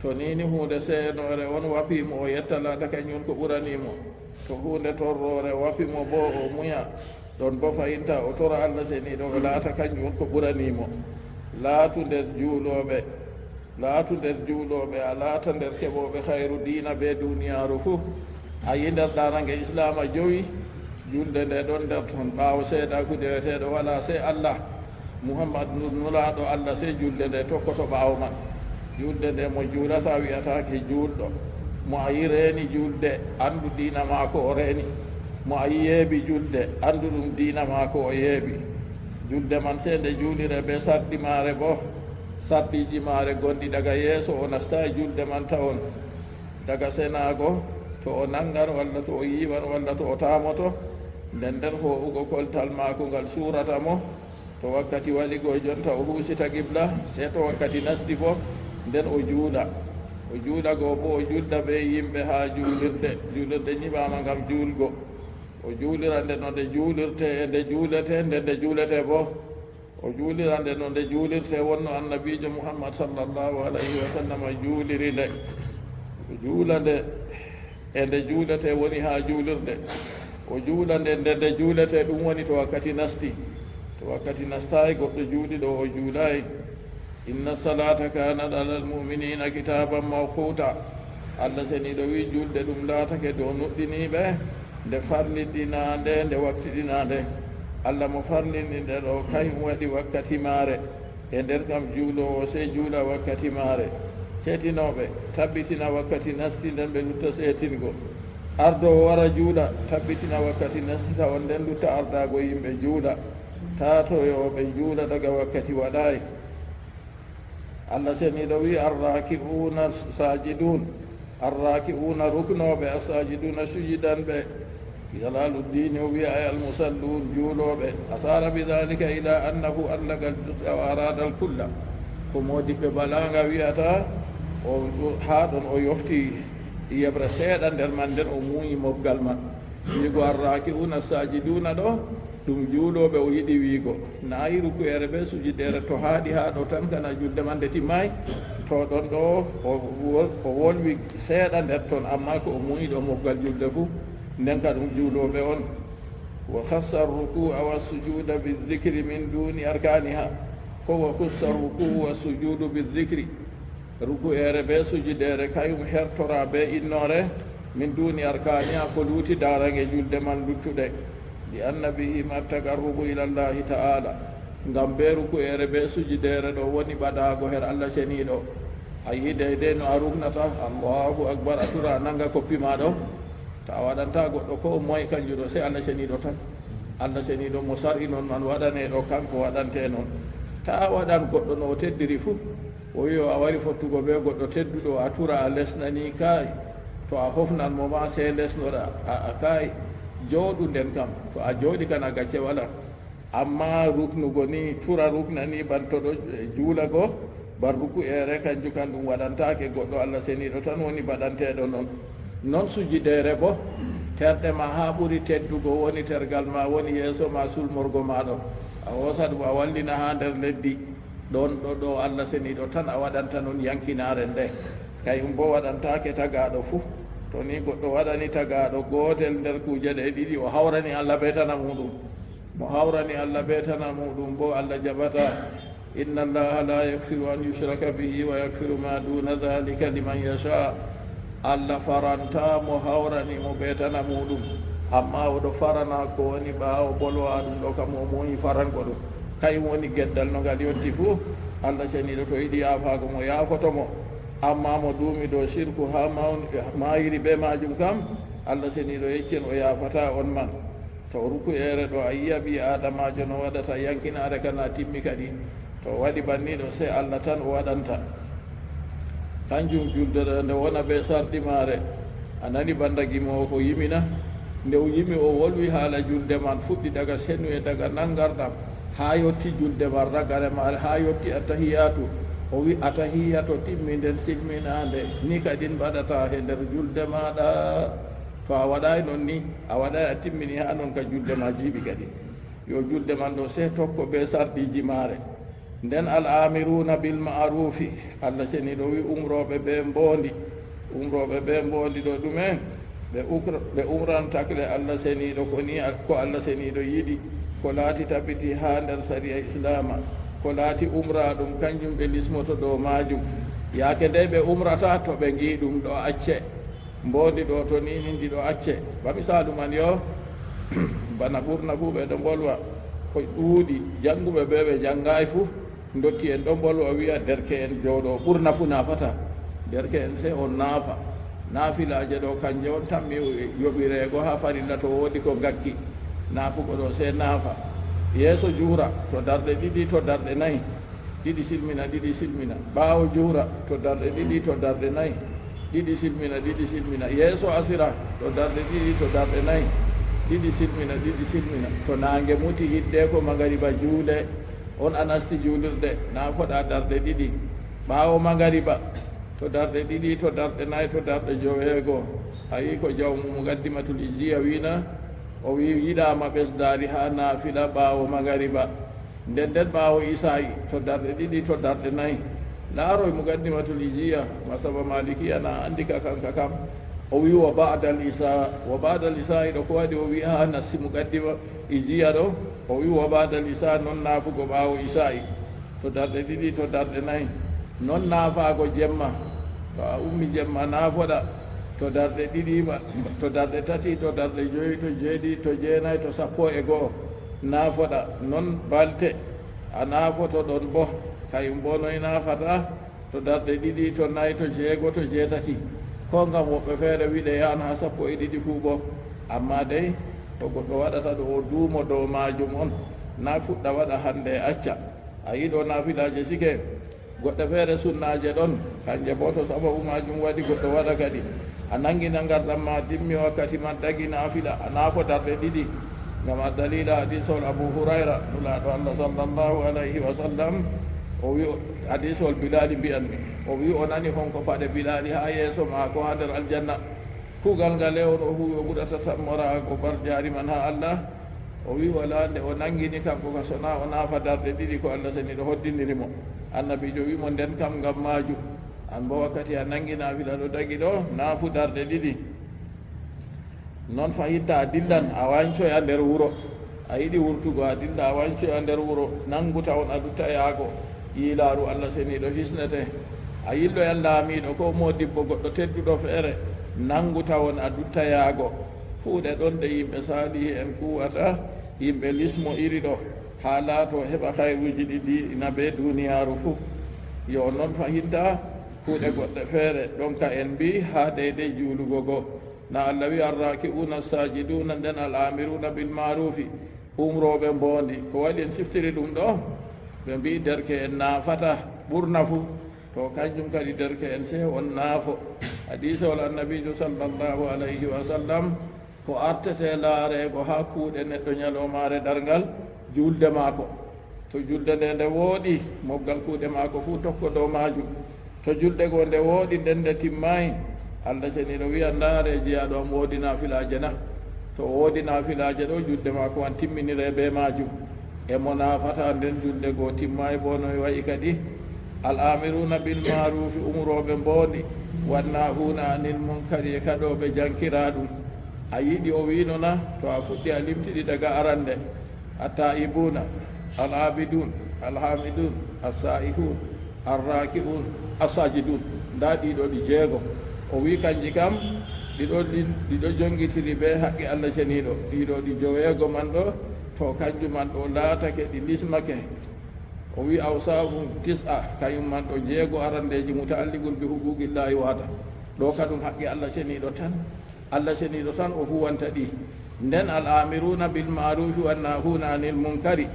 To ni ni huunde seenoore on wafi mo, o yetta laata kanjum on ko ɓurani mo. To huunde torroore wafi mo boo, o muya. Ɗon boo fayinta o tora Allah seniiɗo, o laata kanjum on ko ɓurani mo. Laatu nder juulooɓe. Laatu nder juulooɓe, a laata nder keɓooɓe hayru diina bee duniyaaru fuu. A yi'i nder darange Islaama jowi, julde nde ɗon nder ton. Ɓaawo seedaaku deweteeɗo walaa sey Allah, Muhammad nu-, nulaaɗo Allah, sey julde nde tokkoto ɓaawo man. Julde nde mo juulataa wi'ataake juulɗo. Mo a yi'i reeni julde, anndu diina maako o reeni. Mo a yi'i yeebi julde, anndu ɗum diina maako o yeebi. Julde man sey nde juulire bee sarɗi maare boo. Sarɗiiji maare gonɗi daga yeeso, o nastaay julde man tawon. Daga senaago, to o naŋgan walla to o yiiwan walla to o taamoto, nden nden hoo'ugo koltal maako ngal suurata mo. To wakkati waɗi go jonta o huusita qibla, sey to wakkati nasti boo, nden o juula. O juula go boo, o juulda bee yimɓe haa juulirde. Juulirde nyiɓaama ngam juulgo. O juulira nde no nde juulirte e nde juulete, nde nde juulete boo. O juulira nde no nde juulirte wonno Annabiijo Muhammad sallallahu alayhi wa sallam juuliri nde. O juula nde e nde juulete woni haa juulirde. O juula nde nde nde juulete, ɗum woni to wakkati nasti. To wakkati nastaay, goɗɗo juuli ɗo o juulaay. Inna salata kanat alal mu'minina kitaban mawquta. Allah seniiɗo wi, julde ɗum laatake dow nuɗɗiniiɓe, nde farliɗinaande, nde waktiɗinaande. Allah mo farlini nde ɗo, kayum waɗi wakkati maare. E nder kam juuloowo sey juula wakkati maare. Ceetinooɓe, tabbitina wakkati nasti nden ɓe lutta seetingo. Ardoowo wara juula, tabbitina wakkati nasti tawon nden lutta ardaago yimɓe juula. Taatoyooɓe juula daga wakkati waɗaay. Allah seniiɗo wi, arraki'una sajidun, arraki'una ruknooɓe, assajiduna sujidanɓe. Jalaaluddin o wi, ay almusallun juulooɓe. Asara bidalika ila annahu allaga aljuz'a wa arada alkulla. Ko moodiɓɓe balaga wi'ata, o, haa ɗon o yofti yeɓre seeɗa nder man, nden o muuyi mobgal man. Wiigo arraki'una sajiduna ɗo, ɗum juulooɓe o yiɗi wiigo. Naayi ruku'ere bee sujideere to haaɗi haa ɗo tan, kana julde man nde timmaay. To ɗon ɗo o wol-, o wolwi seeɗa nder ton, ammaa ko o muuyi ɗo mobgal julde fuu, nden ka ɗum juulooɓe on. Wa khassa arruku'a wassujuda bizikri min duni arkaniha. Ko wa khussa arruku'u wassujudu bizikri. Ruku'ere bee sujudeere kayum hertora bee innoore, min duni arkaniha, ko luuti daarange julde man luttuɗe. Li anna bihima taqarrubu ila Allahi ta'ala. Ngam bee ruku'ere bee sujudeere ɗo woni ɓadaago her Allah ceniiɗo. A yi'i deydey no a ruknata, Allahu akbar, a tura a nanga koppi ma ɗo. To a waɗanta goɗɗo ko moy kanjum ɗo, sey Allah ceniiɗo tan. Allah seniiɗo mo sar'i non man waɗanee ɗo, kanko waɗantee non. Taa waɗan goɗɗo no o teddiri fuu. O wi'i o a wari fottugo bee goɗɗo tedduɗo, a tura a lesnanii, kaay. To a hofnan mo maa, sey lesnoɗa. A'a, kaay. Jooɗu nden kam. To a jooɗi kan, a gacce walaa. Ammaa ruknugo ni, tura rukna ni, bantoɗo, eh, juula go, ban ruku'eere, kanjum kan ɗum waɗantaake goɗɗo, Allah seniiɗo tan woni baɗanteeɗo non. Non sujideere boo, terɗe ma haa ɓuri teddugo woni tergal ma, woni yeeso ma, sulmorgo ma ɗo. A hoosa ɗum, a wallina haa nder leddi. Ɗon ɗo, ɗo Allah seniiɗo tan a waɗanta non yankinaare nde. Kayum boo waɗantaake tagaaɗo fuu. To ni goɗɗo waɗani tagaaɗo gootel nder kuuje ɗe ɗiɗi, o hawrani Allah bee tana muuɗum. Mo hawrani Allah bee tana muuɗum boo, Allah jaɓataa. Inna Allaha la yaghfiru an yushraka bihi wa yaghfiru ma duna dhalika liman yasha. Allah farantaa mo hawrani mo bee tana muuɗum, ammaa o ɗo farana ko woni ɓaawo bolwa ɗum ɗo, kam o muuyi farango ɗum. Kayum woni geddal, no ngal yotti fuu, Allah seniiɗo to yiɗi yaafaago mo, yaafoto mo. Ammaa mo duumi dow sirku haa mawn-, maayiri bee maajum kam, Allah seniiɗo yeccen o yaafataa on man. To ruku'eere ɗo a yi'a ɓii-aadamaajo no waɗata, yankinaare ka na timmi kadi. To o waɗi banniiɗo, sey Allah tan o waɗanta. Kanjum julde ɗo nde wona bee sarɗi maare. A nani banda gimoowo ko yimi na? Nde o yimi, o wolwi haala julde man, fuɗɗi daga senuye, daga nangarɗam, haa yotti julde man, ragare maare, haa yotti attahiyaatu. O wi, attahiyaatu timmi nden silminaande, ni kadin mbaɗata he nder julde maaɗa. To a waɗaay non ni, a waɗaay a timmini haa non ka julde ma jiiɓi kadi. Yo julde man ɗo sey tokko bee sarɗiiji maare. Nden al-aamiruuna bil ma'ruufi, Allah seniiɗo wi umrooɓe bee mboondi. Umrooɓe bee mboondi ɗo ɗume? Ɓe ukra-, ɓe umran takle Allah seniiɗo ko ni, ko Allah seniiɗo yiɗi, ko laati tabiti haa nder sariya Islaama, ko laati umra ɗum, kanjum ɓe lismoto dow maajum. Yaake ndey ɓe umrata, to ɓe ngi ɗum ɗo acce. Mboondi ɗo, to ni, ni ndi ɗo acce. Ba misaalu man yo, bana ɓurna fuu ɓe ɗo mbolwa, ko ɗuuɗi jannguɓe bee ɓe janngaay fuu, ndotti en ɗo mbolwa, wi'a derke'en jooɗo, ɓurna fuu naafata. Derke'en sey on naafa. Naafilaaje ɗo, kanje on tammi yoɓireego haa farilla, to woodi ko ngakki. Naafugo ɗo sey naafa. Yeeso juura, to darɗe ɗiɗi, to darɗe nayi. Ɗiɗi silmina, ɗiɗi silmina. Ɓaawo juura, to darɗe ɗiɗi, to darɗe nayi. Ɗiɗi silmina, ɗiɗi silmina. Yeeso asira, to darɗe ɗiɗi, to darɗe nayi. Ɗiɗi silmina, ɗiɗi silmina. To naange muti, hiddeeko magariba juule, on a nasti juulirde, naafoɗa darɗe ɗiɗi. Ɓaawo magariba, to darɗe ɗiɗi, to darɗe nayi, to darɗe joweego. A yi'i ko jawmu Muqaddimatul Ijjiya wi'na, o wi'i yiɗaama ɓesdaari haa naafila ɓaawo magariba. Nden nden ɓaawo Isaa'i, to darɗe ɗiɗi, to darɗe nayi. Laaroy Muqaddimatul Ijjiya, masaba Maalikiya na anndi ka kanka kam. O wi'i wa ba'dal Isa, wa ba'dal Isaa'i ɗo ko waɗi o wi'i haa nassi Muqaddima Ijjiya ɗo, o wi'i wa ba'dal Isa, non naafugo ɓaawo Isaa'i. To darɗe ɗiɗi, to darɗe nayi. Non naafaago jemma. To a ummi jemma, naafoɗa. To darɗe ɗiɗi, ma-, to darɗe tati, to darɗe joyi, to jeeɗiɗi, to jeenayi, to sappo e go'o. Naafoɗa. Non balte. A naafoto ɗon bo. Kayum bo noy naafata? To darɗe ɗiɗi, to nayi, to jeego, to jeetati. Ko ngam woɓɓe feere wi'e yahan haa sappo e ɗiɗi fuu bo. Ammaa dey, ko goɗɗo waɗata ɗo o duumo dow maajum on. Na fuɗɗa waɗa hande acca. A yiɗo naafilaaje sike. Goɗɗe feere sunnaaje ɗon, kanje boo to sababu maajum waɗi goɗɗo waɗa kadi. A nangina ngarɗam ma dimmi wakkati man dagi naafila, a naafo darɗe ɗiɗi. Ngam a daliila hadiisol Abu Hurayra, Nulaaɗo Allah sallallahu alayhi wa sallam, o wi, hadiisol Bilaali mbi'anmi. O wi o nani honko paɗe Bilaali haa yeeso maako haa nder aljanna. Kuugal ngale on o huwi o ɓurata tammoraago barjaari man haa Allah. O wi walaa nde o nangini kanko ka sona o naafa darɗe ɗiɗi ko Allah seniiɗo hoddiniri mo. Annabiijo wi mo nden kam ngam maajum. An bo wakkati a nangi naafila ɗo dagi ɗo, naafu darɗe ɗiɗi. Non fahinta a dillan a wancoya nder wuro. A yiɗi wurtugo a dilla a wancoya nder wuro, nangu tawon a dutta yaago. Yiilaaru Allah seniiɗo hisnete. A yilloyan laamiiɗo ko moodibbo goɗɗo tedduɗo feere, nangu tawon a dutta yaago. Kuuɗe ɗon ɗe yimɓe saalihi'en kuuwata, yimɓe lismo iri ɗo, haa laato heɓa hayruuji ɗi diina bee duniyaaru fuu. Yo non fahinta kuuɗe goɗɗe feere ɗon ka en mbi'i haa deydey juulugo go. Na Allah wi'i, "Arraaki'uuna saajiduuna," nden al-aamiruuna bil maaruufi, Umrooɓe mboondi, ko waɗi en siftiri ɗum ɗo? Ɓe mbi'i, derke'en naafata ɓurna fuu, to kanjum kadi derke'en sey on naafo. Hadiisewol Annabiijo sallallahu alayhi wa sallam, ko artetee laareego haa kuuɗe neɗɗo nyaloomaare darngal, juulde maako. To juulde nde nde wooɗi, moggal kuuɗe maako fuu tokko dow maajum. To juulde goo nde wooɗi, nden nde timmaay, Allah Ceniiɗo wi'a, ndaaree, jeyaaɗo am woodi naafilaaje na? To o woodi naafilaaje ɗo, juulde maako man timminiree bee maajum. E mo naafata, nden juulde goo timmaay boo, noy wa'i kadi? Al-aamiruuna bil maaruufi, umrooɓe mboondi, wan-naahuuna anil munkari, e kaɗooɓe jankiraaɗum. A yiɗi o wi'no na? To a fuɗɗi a limti ɗi daga arande. At-taa'ibuuna, al-aabiduun, al-haamiduun, as-saa'ihuun, ar-raaki'uun, as-saajiduun. Ndaa ɗii ɗo ɗi jeego. O wi'i kanji kam, ɗi ɗo lin-, ɗi ɗo jongitiri bee haqqe Allah Ceniiɗo. Ɗii ɗo ɗi joweego man ɗo, to kanjum man ɗo laatake, ɗi lismake. O wi'i awsaafuhum tis'a, kayum man ɗo jeego arandeeji muta'alliqun bi huquuqillaahi wahda. Ɗo ka ɗum haqqe Allah Ceniiɗo tan. Allah Ceniiɗo tan o huwanta ɗi. Nden al-aamiruuna bil maaruufi wan-naahuuna anil munkari,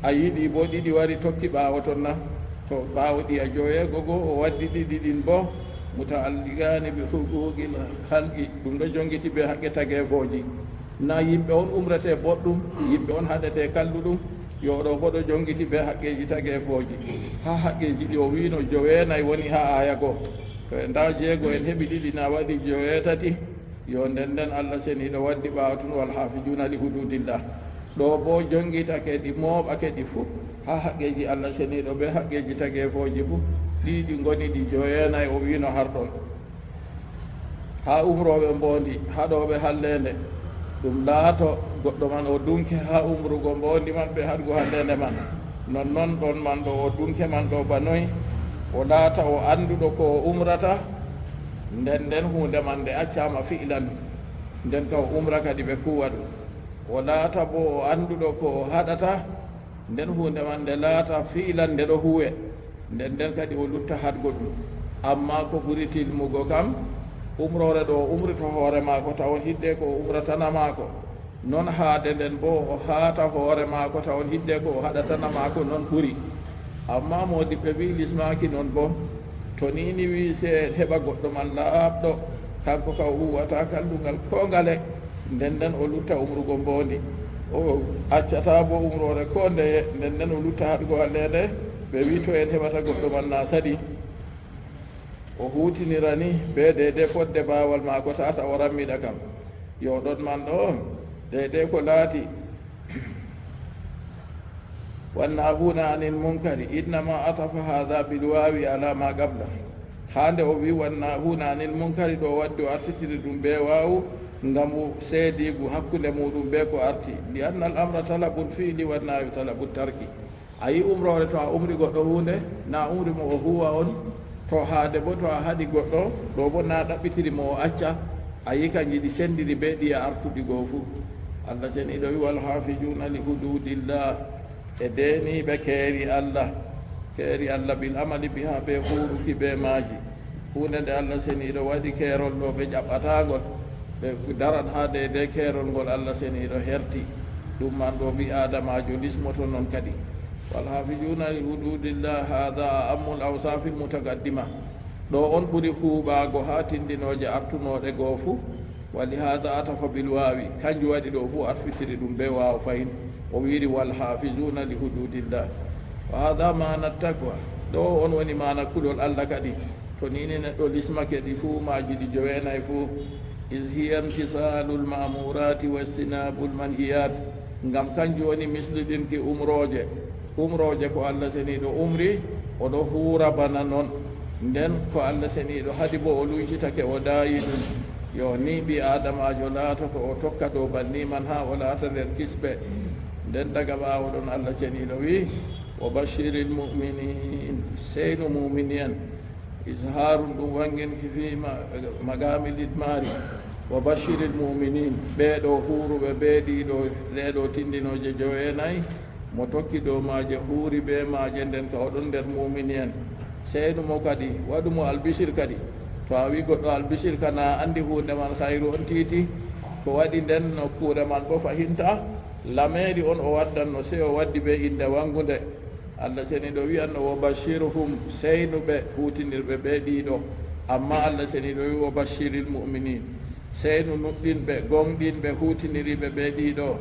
a yiɗi boo ɗiɗi wari tokki ɓaawo ton na? To ɓaawo ɗi a joweego go, o waddi ɗiɗi ɗin boo, muta'alliqaani bi huquuqil halqi, ɗum ɗo jongiti bee haqqe tageefooji. Na yimɓe on umrete boɗɗum, yimɓe on haɗete kalluɗum, yo ɗo boo ɗo jongiti bee haqqeeji tageefooji. Haa haqqeeji ɗi o wi'no joweenayi woni haa aaya go. To en ndaa jeego en heɓi ɗiɗi na waɗi joweetati. Yo nden nden Allah Ceniiɗo waddi ɓaawo tun wal haafizuuna li huduudillah. Ɗo boo jongitake ɗi, mooɓake ɗi fuu, haa haqqeeji Allah Ceniiɗo bee haqqeeji tageefooji fuu. Ɗii ɗi ngoni ɗi joweenayi o wi'no har ɗon. Haa umrooɓe mboondi, haɗooɓe halleende, ɗum laato goɗɗo man o dunke haa umrugo mboondi man bee haɗgo halleende man. Nonnon ɗon man ɗo o dunke man ɗo ba noy? O laata o annduɗo ko o umrata, nden nden huunde man nde accaama fi'lan, nden ka o umra kadi ɓe kuuwa ɗum. O laata boo o annduɗo ko o haɗata, nden huunde man nde laata fi'lan nde ɗo huuwe, nden nden kadi o lutta haɗgo ɗum. Ammaa ko ɓuri tilmugo kam, umroore ɗo o umrito hoore maako tawon hiddeko o umratana maako. Non haade nden boo o haata hoore maako tawon hiddeko o haɗatana maako, non ɓuri. Ammaa moodiɓɓe mbi'i lismaaki non boo. To ni ni wi'i sey en heɓa goɗɗo man laaɓɗo, kanko ka o huuwata kallugal koo ngale, nden nden o lutta umrugo mboondi. O accataa boo umroore koo ndeye, nden nden o lutta haɗgo halleende. Ɓe wi'i to en heɓata goɗɗo man na saɗi. O huutinirani bee deydey fodde baawal maako tata o rammiɗa kam. Yo ɗon man ɗo, deydey ko laati. Wannaahuuna anil munkari, innama atafa haada bil waawi ala ma qabla. Haa nde o wi'i wannaahuuna anil munkari ɗo waddi o artitiri ɗum bee waawu ngam seediigu hakkunde muuɗum bee ko arti. Li anna al amra talabul fi'li wannahyu talabut tarki. A yi umroore, to a umri goɗɗo huunde, na umri mo o huuwa on, to haade boo to a haɗi goɗɗo, ɗo boo na ɗaɓɓitiri mo o acca, a yi kanji ɗi senndiri bee ɗi a artuɗi goo fuu. Allah Ceniiɗo wi, "Wal haafizuuna li huduudillah", e deeniiɓe keeri Allah, keeri Allah bil amali biha, bee huuruki bee maaji. Huunde nde Allah Ceniiɗo waɗi keerol ɗo ɓe ƴaɓɓataangol, ɓe daran haa deydey keerol ngol Allah Ceniiɗo herti. Ɗum man ɗo ɓii-aadamaajo lismoto non kadi. Wal haafizuuna li huduudillah, haada a'ammul awsaafil mutaqaddima. Ɗo on ɓuri huuɓaago haa tindinooje artunooɗe goo fuu. Wa li haada atafa bil waawi. Kanjum waɗi ɗo fuu arfitiri ɗum bee waaw fahin. O wi'iri, "Wal haafizuuna li huduudillah." Wa haada maana taqwa. Ɗo on woni maana kulol Allah kadi. To ni ni neɗɗo lismake ɗi fuu, maaji ɗi joweenayi fuu, "Iz hiya imtisaalul ma'muuraati wa ijtinaabul manhiyaat." Ngam kanjum woni mislidinki umrooje. Umrooje ko Allah Ceniiɗo umri, o ɗo huura bana non. Nden ko Allah Ceniiɗo haɗi boo o luncitake, o daayi ɗum. Yo ni ɓii-aadamaajo laatoto, o tokka dow banni man haa o laata nder kisɓe. Nden daga ɓaawo ɗon Allah Ceniiɗo wi'i, "Wa bashiril mu'miniin." Seynu mu'mini en. Izhaarun ɗum wannginki fii ma-, maqaamil idmaari. Wa bashiril mu'miniin, ɓee ɗo huuruɓe bee ɗii ɗo, ɗee ɗo tindinooje joweenayi, mo tokki dow maaje, huuri bee maaje, nden ka o ɗon nder mu'mini en. Seynu mo kadi, waɗu mo albishir kadi. To a wi'i goɗɗo albishir, kana anndi huunde man hayru on tiiti, ko waɗi nden nokkuure man boo fahinta? Lameeri on o waddanno, sey o waddi ɓe innde wanngunde. Allah Seniiɗo wi'anno, "Wa bashshirhum, seynu ɓe huutinirɓe ɓe ɗiɗo." Ammaa Allah Seniiɗo wi'i, "Wa bashshiril mu'miniin, seynu nuɗɗinɓe, gooŋɗinɓe, huutiniriiɓe ɓe ɗiɗo."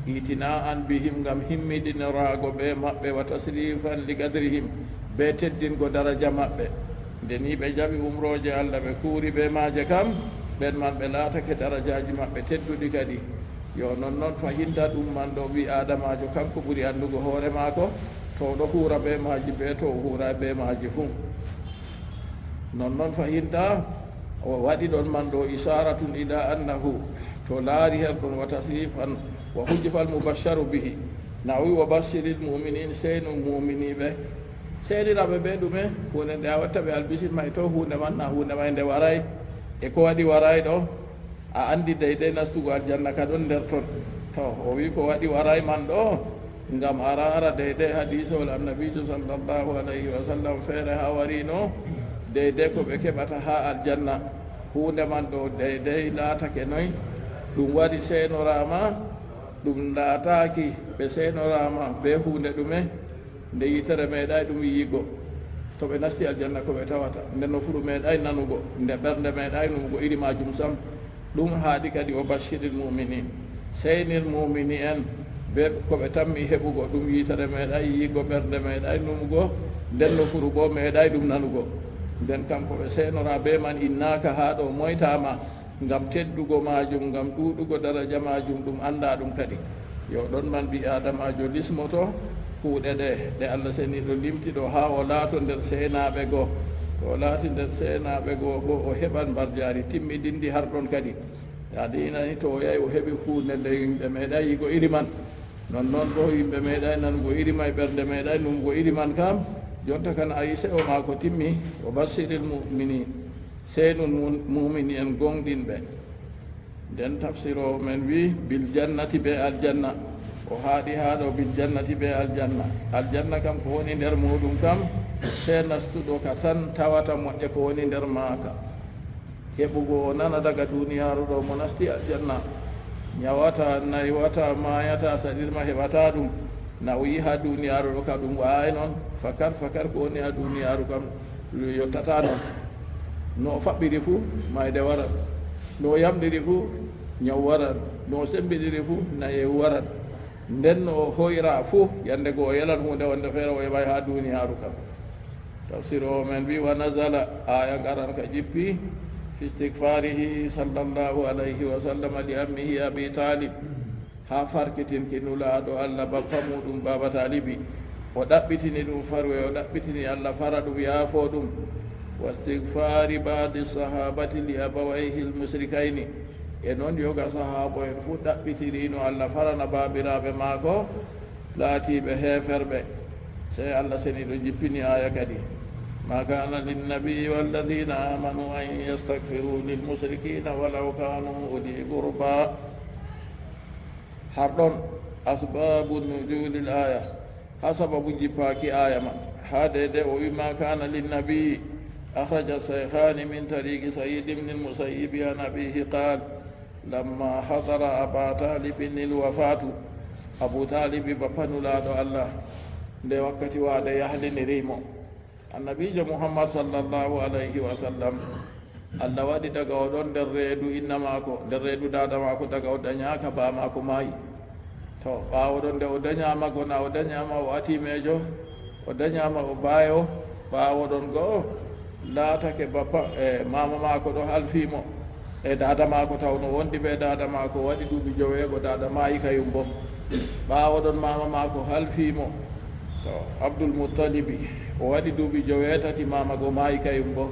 Itina'an bihim, ngam himmiɗinoraago ɓe maɓɓe, wa tashrifan li qadrihim, be teddingo daraja maɓɓe. Nde ni ɓe jaɓi umrooje Allah, ɓe kuuri be maaje kam, ɓen man ɓe laatake darajaaji maɓɓe tedduɗi kadi. Yo nonnon fahinta ɗum man ɗo ɓii Aadamaajo kanko ɓuri anndugo hoore maako, to o ɗo huura be maaji be to o huuraay be maaji fuu. Nonnon fahinta o waɗi ɗon man ɗo isharatun ila annahu, to laari her ɗon wa tashrifan wa hujifal mubashsharu bihi. Na o wi wa bashshiril mu'minin, seynu mu'miniiɓe. Seyniraaɓe be ɗume? Huunde nde a watta ɓe albishir may to huunde man na huunde may nde waraay. E ko waɗi waraay ɗo? A anndi deydey nastugo aljanna ka ɗon nder ton. To, o wi ko waɗi waraay man ɗo, ngam a raara deydey hadiisowol Annabiijo sallallahu alayhi wa sallam feere haa wariino, deydey ko ɓe keɓata haa aljanna. Huunde man ɗo deydey laatake noy? Ɗum waɗi seynoraama, ɗum laataaki ɓe seynoraama bee huunde ɗume? Nde yitere meeɗaay ɗum yi'igo, to ɓe nasti aljanna ko ɓe tawata, nde nofuru meeɗaay nanugo, nde ɓernde meeɗaay numugo iri maajum sam. Ɗum haaɗi kadi o bashshiril mu'minin, seynir mu'mini'en bee ko ɓe tammi heɓugo, ɗum yitere meeɗaay yi'igo, ɓernde meeɗaay numugo, nden nofuru boo meeɗaay ɗum nanugo. Nden kam ko ɓe seynora bee man innaaka haa ɗo moytaama. Ngam teddugo maajum, ngam ɗuuɗugo daraja maajum, ɗum anndaa ɗum kadi. Yo ɗon man ɓii-aadamaajo lismoto kuuɗe ɗe, ɗe Allah Seniiɗo limti ɗo, haa o laato nder seenaaɓe go. To o laati nder seenaaɓe go boo, o heɓan mbarjaari timmiɗinndi har ɗon kadi. Yaa diina ni, to o yahi o heɓi huunde nde yimɓe meeɗaay yi'go iri man. Nonnon boo yimɓe meeɗaay nanugo iri may, ɓernde meeɗaay numugo iri man kam. Jonta kan a yi seyo maako timmi, o bashshiril mu'miniin. Seynu mun-, muumini en gooŋɗinɓe. Nden tafsiroowo men wi'i, "Bil jannati," bee aljanna. O haaɗi haa ɗo, "Bil jannati," bee aljanna. Aljanna kam, ko woni nder muuɗum kam, sey nastuɗo ka tan tawata moƴƴe ko woni nder maaka. Heɓugo o nana daga duniyaaru ɗo, mo nasti aljanna, nyawataa, naywataa, maayataa, saɗirma heɓataa ɗum. Na o yi'i haa duniyaaru ɗo ka ɗum wa'aay non, fakar, fakar ko woni haa duniyaaru kam yottataa non. No o faɓɓiri fuu, mayde waran. No o yamɗiri fuu, nyaw waran. No o sembiɗiri fuu, nayeewu waran. Nden no o hoyra fuu, yande go o yelan huunde wonde feere o heɓaay haa duniyaaru kam. Tafsiroowo men wi'i, "Wa nazala," aaya ngaran ka jippi, "fi istigfaarihi sallallahu alayhi wa sallam li ammihi Abi Taalib." Haa farkitinki Nulaaɗo Allah bappa muuɗum Baaba Taalibi. O ɗaɓɓitini ɗum faruwe, o ɗaɓɓitini Allah fara ɗum, yaafoo ɗum. Wa istigfaari ba'di sahaabati li abawayhi al-mushrikayni. E non yoga sahaaba'en fuu ɗaɓɓitiriino Allah farana baabiraaɓe maako laatiiɓe heeferɓe. Sey Allah Seniiɗo jippini aaya kadi. Ma kana linnabiyyi walladhina amanu an yastaghfiru lil mushrikina walaw kanu uli qurba. Har ɗon asbabu nuzulil aya, haa sababu jippaaki aya man. Haa deydey o wi, "Ma kana linnabiyyi." Akhraja shaykhani min tariqi Sayyid ibn al-Musayyib an abihi qal, "Lamma hadara Aba Talibin al-wafatu." Abu Talibi bappa Nulaaɗo Allah, nde wakkati waade yahliniri mo. Annabiijo Muhammad sallallahu alayhi wa sallam, Allah waɗi daga o ɗon nder reedu inna maako, nder reedu daada maako, daga o danyaaka baa maako maayi. To, ɓaawo ɗon nde o danyaama go, na o danyaama o atiimeejo, o danyaama o baayo, ɓaawo ɗon go o laatake bappa, e, maama maako ɗo halfii mo. E daada maako taw no wondi bee daada maako, o waɗi duuɓi joweego, daada maayi kayum boo. Ɓaawo ɗon maama maako halfii mo. To, Abdul Muttalibi, o waɗi duuɓi joweetati, maama go maayi kayum boo.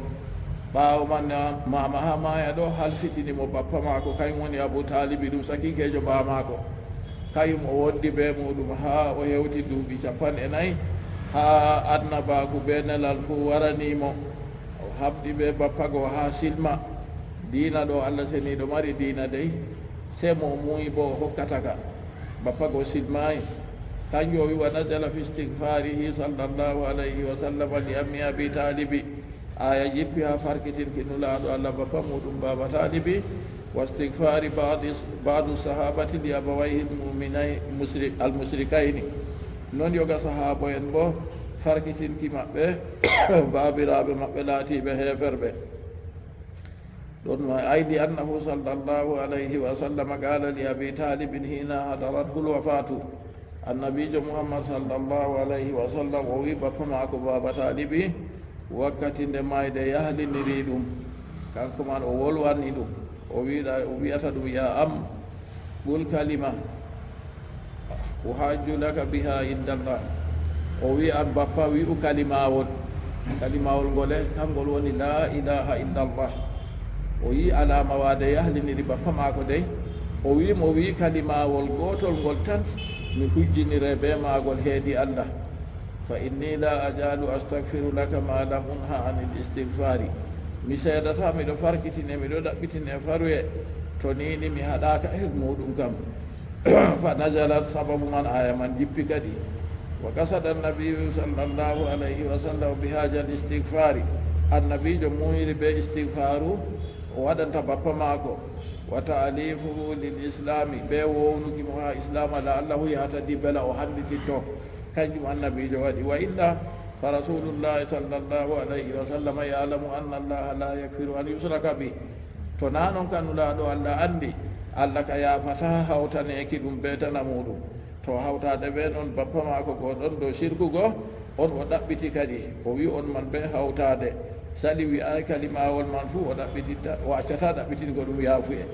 Ɓaawo man na maama haa maaya ɗo halfitini mo bappa maako, kayum woni Abu Taalibi, ɗum sakiikeejo baa maako. Kayum o wondi bee muuɗum haa o hewti duuɓi cappanɗe nayi, haa annabaaku bee nelal fuu warani mo. O haɓdi bee bappa go haa silma. Diina ɗo Allah Seniiɗo mari diina dey, sey mo o muuyi boo o hokkata ka. Bappa go silmaayi. Kanjum o wi, "Wa nazala fi istigfaarihi sallallahu alayhi wa sallam li ammi Abi Taalibi." Aaya jippi haa farkitinki Nulaaɗo Allah bappa muuɗum Baaba Taalibi. واستغفار بعض بعض الصحابة لأبويه المؤمنين المشركين. Non yoga sahaaba en bo farkitinki maɓɓe baabiraaɓe maɓɓe laatiiɓe heeferɓe. Ɗon ma aydi annahu sallallahu alayhi wa sallam qala li Abi Talib hina hadarathu lwafatu. Annabiijo Muhammad sallallahu alayhi wa sallam o wi bappa maako baaba Talibi wakkati nde mayde yahliniri ɗum, kanko man o wolwani ɗum, o wiɗa o wi'ata ɗum ya am, qul kalima uhajju laka biha indallah. O wi an bappa wi'u kalimawol, kalimawol ngole kangol woni la ilaha illallah. O yi alama wade yahliniri bappa maako dey, o wi mo wi kalimawol gotol ngol tan mi hujjinire be magol heedi Allah. Fa inni la azalu astagfiru laka ma lam unha anil istigfari. Mi seedata miɗo farkitine miɗo ɗaɓɓitine faruye to nini mi haɗaka her muɗum kam. Fa nazalat, sababu man aya man jippi kadi. Wa qasada annabiyu sallallahu alayhi wa sallam bi haja al istigfari. Annabijo muuyiri be istigfaru o waɗanta bappa maako. Wa taalifuhu lil islami, be wownuki mo ha islama la allahu yahtadi bela o handititto. Kanjum annabijo waɗi. Wa illa fa rasulullahi sallallahu alayhi wa sallam yalamu anna allaha la yakfiru an yushraka bih. To na non ka nulaɗo allah andi allah ka yafata hawtaneki ɗum be tana muɗum. To hawtade be non bappa mako go ɗon dow shirku go on o ɗaɓɓiti kadi o wi on man be hawtade sali wi'ay kalimawol man fu o ɗaɓɓititta o accata ɗaɓɓitingo ɗum yafuye.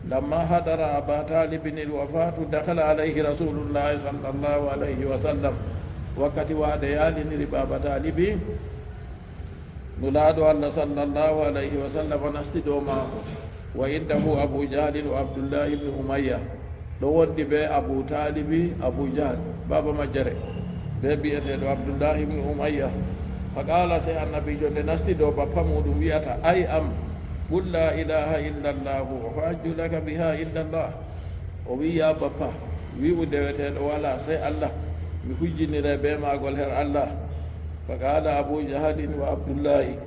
Lamma hadara aba talibin il wafatu dakala alayhi rasulullahi sallallahu alayhi wa sallam. Wakkati wade yaliniri baba talibi nulaaɗo allah sallallahu alayhi wa sallam nasti dow maako. Wa indahu abu jahlin wa abdullahi ibnu umayya. Ɗo wondi be abu talibi abu jahl baba majjere be bi'eteɗo abdullahi ibnu umayya. Fa qala sey annabijo nde nasti dow bappa muɗum wi'ata ay am qul la ilaha illa allahu uhajju laka biha inda allah. O wi ya bappa wi'u deweteɗo wala sey allah mi hujjinire be magol her allah. Fa qala abu jahlin wa abdullahi.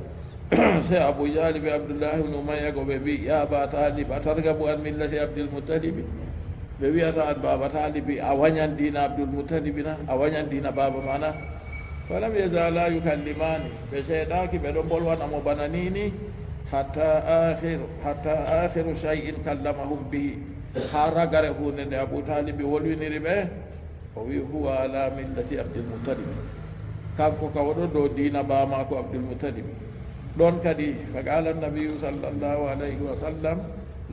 Sey abu jahli be abdullahi ibnu umayya go ɓe mbi ya aba talib a targabu an millati abdilmuttalibi. Ɓe wiyata an baba talibi a wañan dina abdulmuttalibi na a wañan dina baba mana. Falam yazala yukallimani ɓe seeɗaki ɓe ɗon bolwana mo bana nini hatta akhiru hatta akhiru shay'in kallamahum bihi. Ha ragare hunde nde abu talibi wolwiniri ɓe o wi huwa ala millati abdilmuttalibi. Kanko ka oɗo dow dina bamako abdulmuttalibi. Ɗon kadi faqala annabiyu sallallahu alayhi wa sallam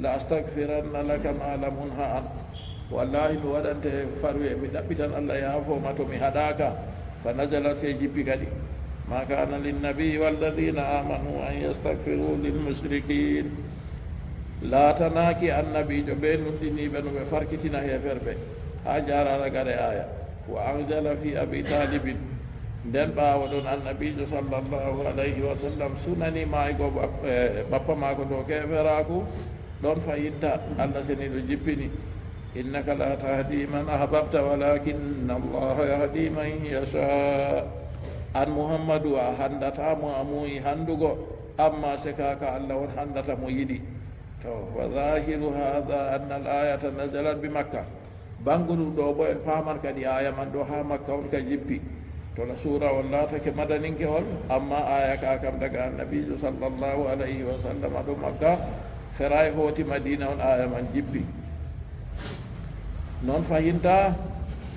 la astagfiranna laka ma lam unha an. Wallahi mi waɗante faruye mi ɗaɓɓitan allah yafoma to mi haɗaka. Fa nazalat sey jippi kadi ma kana linnabiyi walladina amanu an yastagfiru lilmushrikin. Laatanaki annabijo be nunɗiniɓe no ɓe farkitina heferɓe ha jarara gare aya. Wa anzala fi abi talibin. Nden ɓawo ɗon annabijo sallallahu alayhi wa sallam sunani maygo bappa mako dow keferaku. Ɗon fayinta allah seniɗo jippini innaka la tahdi man ahbabta walakinna allaha yahdi man yasha. An muhammadu a handata mo a muyi handugo amma seka ka allah on handata mo yiɗi. To wa zahiru hada anna al ayata nazalat bi makka. Bangu ɗum ɗo bo en paman kadi aya man ɗo ha makka on ka jippi. To la sura on latake madaninkewol amma aya ka kam daga annabijo sallallahu alayhi wa sallam ɗo makka feray hoti madina on aya man jippi. Non fahinta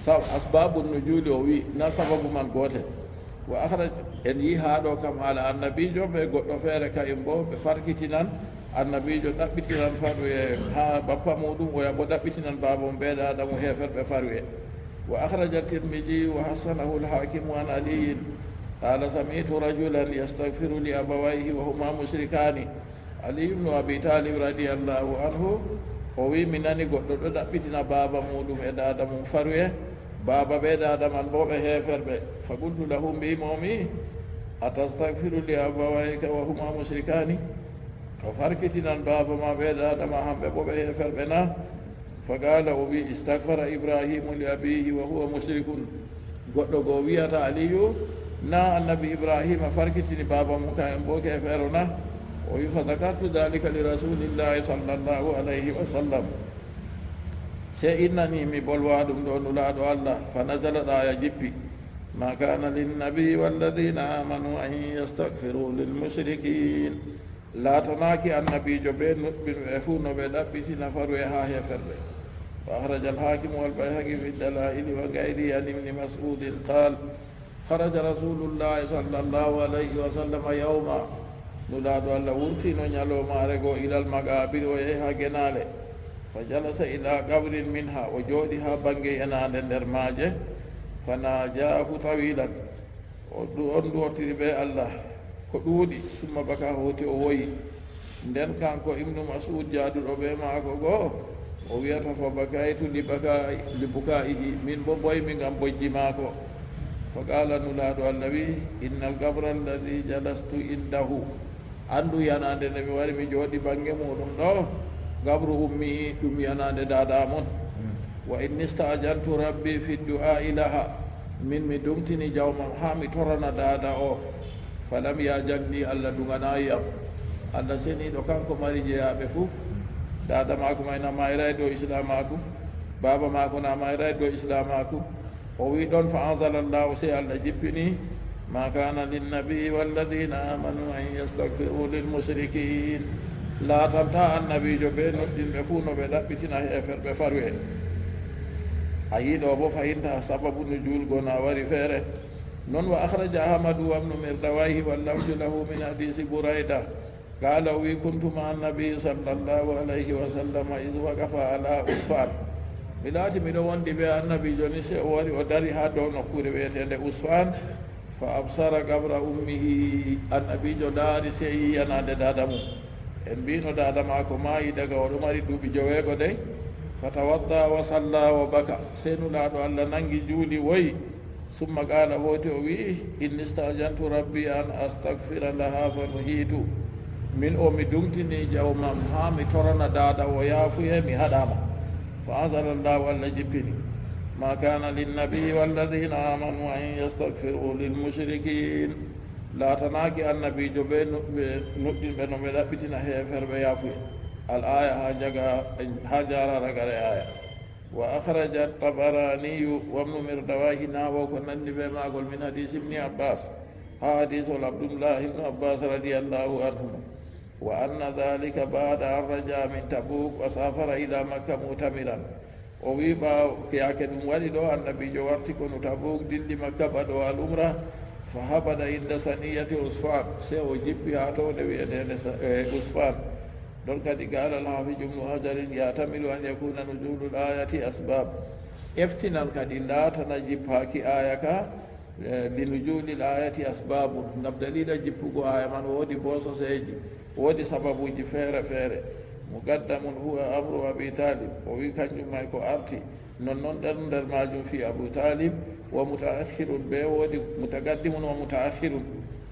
asbabu nujuli o wi na sababu man gotel. Wa akhraj en yi ha ɗo kam hala annabijo ɓe goɗɗo feere ka'im bo ɓe farkitinan annabijo ɗaɓɓitinan faruye ha bappa muɗum oya bo ɗaɓɓitinan baba mo ɓe dada mo heferɓe faruye. Wa akhraja tirmidhi wa hassanahu alhakimu an aliyin qala samitu rajulan yastagfiru li abawayhi wa huma mushrikani. Ali ibnu abi talib radiallahu anhu o wi mi nani goɗɗo ɗo ɗaɓɓitina baba muɗum e dada mum faruye. Baba ɓe dada man bo ɓe heferɓe. Fa qultu lahu mbimomi atastagfiru li abawayka wa huma mushrikani? To farkitinan baba ma ɓe dada ma hamɓe bo ɓe heferɓe na? Fa qala o wi istagfara ibrahimu li abihi wa huwa mushrikun. Goɗɗo goo wiyata aliyu na annabi ibrahima farkitini baba mum kan en bo kefero na? O wi, "Fa dakartu dhalika li Rasulillahi sallallahu alayhi wa sallam." Sey innani mi bolwa ɗum ɗo Nulaaɗo Allah, fa nazalat, aaya jippi, "Ma kana linnabiyyi walladhina amanu an yastaghfiru lil mushrikin." Laatanaaki annabiijo bee nuɗɗinɓe fuu no ɓe ɗaɓɓitina faruye haa heeferɓe. Wa akhraja al-Hakim wal Bayhaqi fi ad-Dala'il wa ghayrihi an Ibn Mas'udin qal, "Kharaja Rasulullahi sallallahu alayhi wa sallam yawma." Nulaaɗo Allah wurtino nyaloomaare go ilal maqabir, o yahi haa genaale. Fa jalasa ila qabrin minha, o jooɗi haa bannge yenaande nder maaje. Fa najahu tawilan, o ɗu-, on ɗuwortiri bee Allah ko ɗuuɗi, summa baka, hooti o woyi. Nden kanko Ibnu Mas'ud jaaduɗo bee maako go, o wi'ata, "Fa bakaytu li baka-, li bukaihi, min bo boymi ngam bojji maako." Fa qala, Nulaaɗo Allah wi'i, "Innal qabra alladhi jalastu indahu." Anndu yanaande nde mi wari mi jooɗi bannge muuɗum ɗo, qabru ummi, ɗum yanaande daada mon. "Wa inni sta'jantu rabbi fi du'a'i laha." Min mi duŋtini jawmam haa mi torana daada o. Falam ya'zan li, Allah duŋanaayi am. Allah seniiɗo kanko mari jeyaaɓe fuu. Daada maako may na maayray dow islaamaaku. Baaba maako na maayray dow islaamaaku. O wi'i ɗon, fa anzalallahu, sey Allah jippini, "Ma kana linnabiyyi walladhina amanu an yastaghfiru lil mushrikin." Laatantaa annabiijo bee nuɗɗinɓe fuu no ɓe ɗaɓɓitina heeferɓe faruye. A yi'i ɗo bo fahinta sababu nuzul go na wari feere. Non wa akhraja Ahmadu wa Ibnu Mirdawayhi wal lafzu lahu min hadisi Burayda. Qala, o wi'i, "Kuntu ma'a an-nabi sallallahu alayhi wa sallam iz waqafa ala Usfan." Mi laati miɗo wondi bee annabiijo ni, sey o wari o dari haa dow nokkuure wi'eteende Usfan. Fa absara qabra ummihi. Annabiijo laari sey yanaande daada mum. En mbi'no daada maako maayi daga o ɗo mari duuɓi joweego dey. Fa tawadda wa salla wa baka. Sey Nulaaɗo Allah nangi juuli woyi. Summa qala, hooti o wi'i, "Inni sta'jantu rabbi an astaghfira laha fa nuhitu." Min o mi duŋtini jawmam haa mi torana daada o yaafuye, mi haɗaama. Fa anzalallahu, Allah jippini, "Ma kana linnabiyyi walladhina amanu an yastaghfiru lil mushrikin." Laatanaaki annabiijo bee nu-, bee nuɗɗinɓe no ɓe ɗaɓɓitina heeferɓe yaafuye. Al aya haa njaga, haa njaara ragare aya. Wa akhraja Tabaraniyu wa Ibnu Mirdawayhi, naawo ko nanndi bee maagol, min hadisi Ibni Abbas, haa hadisol Abdullahi Ibnu Abbas radiyallahu anhuma. Wa anna dhalika ba'da an raja'a min Tabuk wa safara ila Makka mu'tamiran. O wi'i, ɓaawo yaake ɗum waɗi ɗo, annabiijo warti konu Tabuk, dilli Makka baɗo al umra, fa habada inda saniyati Usfan, sey o jippi haa townde wi'eteende Sa-, eh, Usfan. Ɗon kadi, qala al-Hafiz Ibnu Hajarin, yahtamilu an yakuna nuzulul ayati asbab. Eftinan kadi laatana jippaaki aya ka, eh, li nuzulil ayati asbabun, ngam dalila jippugo aya man woodi boososeeji, woodi sababuuji feere feere. Muqaddamun huwa amru Abi Talib, o wi kanjum may ko arti, nonnon nder, nder maajum fi Abu Talib, wa mutaakhirun, be woodi mutaqaddimun wa mutaakhirun.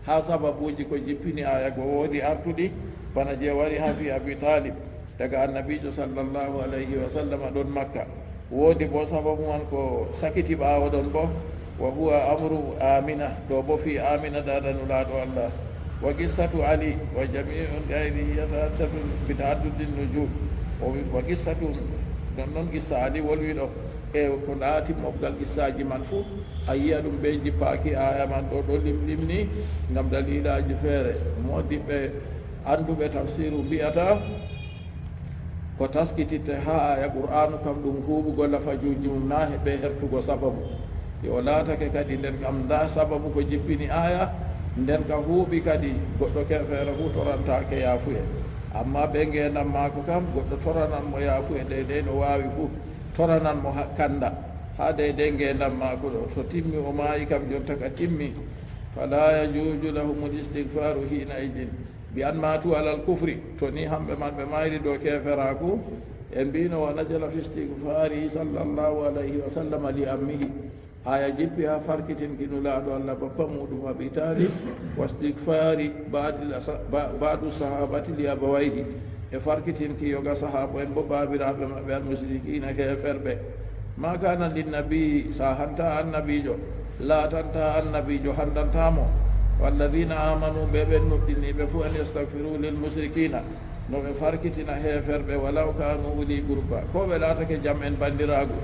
Haa sababuuji ko jippini aya go woodi artuɗi, bana je wari haa fi Abi Talib, daga annabiijo sallallahu alayhi wa sallam ɗon Makka. Woodi bo sababu man ko sakiti ɓaawo ɗon bo, wa huwa amru Amina, ɗo bo fi Amina daada Nulaaɗo Allah. Wa qissatu Ali wa jami'un ghayrihi yata'addadu bi ta'addudin nuzul. O wi, wa qissatu, non non qissa Ali wolwi ɗo, e ko laati mobgal qissaaji man fuu, a yi'a ɗum be jippaaki aya man ɗo, ɗo limlimni ngam dalilaaji feere. Moodiɓɓe annduɓe tafsiru mbi'ata, ko taskititte haa aya Qur'aanu kam ɗum huuɓugo lafajuuji mum, naa he-, bee hertugo sababu. Yo laatake kadi nder kam ndaa sababu ko jippini aya, nden ka huuɓi kadi goɗɗo ke-, feere fuu torantaake yaafuye. Ammaa bee ngeendam maako kam, goɗɗo toranan mo yaafuye deydey no waawi fuu, toranan mo ha-, kannda haa deydey ngeendam maako ɗo. So timmi o maayi kam, jonta ka timmi. Falaa yajuuzu lahumul istigfaaru hiina idin. Bi an maatu alal kufri, to ni hamɓe man ɓe mayri dow keeferaaku, en mbi'no wa nazala fi istigfaari sallallahu alayhi wa sallam li ammihi. Aya jippi haa farkitinki Nulaaɗo Allah bappa muuɗum Abi Talib, wa istigfaari ba'dil asa-, ba-, ba'du sahabati li abawayhi, e farkitinki yoga sahaaba en bo baabiraaɓe maɓɓe al mushrikiina keeferɓe. Ma kana lin nabi, saahantaa annabiijo, laatantaa annabiijo, hanndantaa mo, Walladina amanu, ɓe ɓen nuɗɗiniiɓe fuu, an yastagfiru lil musrikina, no ɓe farkitina heeferɓe, walaw kanu uli qurba, ko ɓe laatake jam en banndiraagu,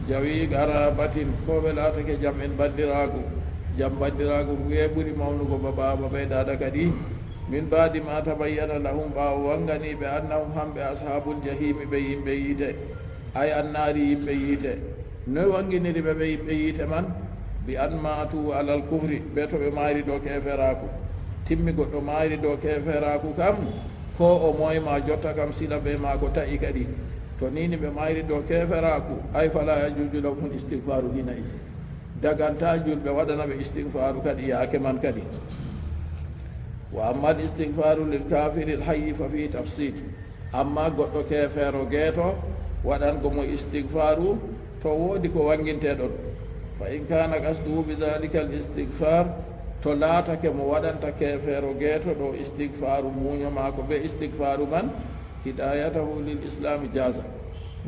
jawi qarabatin, ko ɓe laatake jam en banndiraagu, jam banndiraagu nguye ɓuri mawnugo ba baaba ɓe daada kadi. Min ba'di ma tabayyana lahum, ɓaawo wannganiiɓe, annahum, hamɓe, ashabul jahimi, ɓe yimɓe yiite, ay annaari, yimɓe yiite. Noy wannginiri ɓe, ɓe yimɓe yiite man? Bi an matu alal kufri, be to ɓe maayri dow keeferaaku. Timmi goɗɗo maayri dow keeferaaku kam, ko o moy ma jotta kam sila be maako ta'i kadi. To nini ɓe maayri dow keeferaaku, ay fala yajuju lahum istigfaru hina izi. Daganta julɓe waɗana ɓe istigfaru kadi yaake man kadi. Wa amma al istigfaru lil kafiri al hayyi fa fi tafsil. Amma goɗɗo keefeero geeto, waɗango mo istigfaru, to woodi ko wanginte ɗon. Fa in kana qasduhu bi dhalika al istigfar, to laatake mo waɗanta keefeero geeto ɗo istigfaru, muuɲo maako be istigfaru man, hidayatahu lil islami jaza,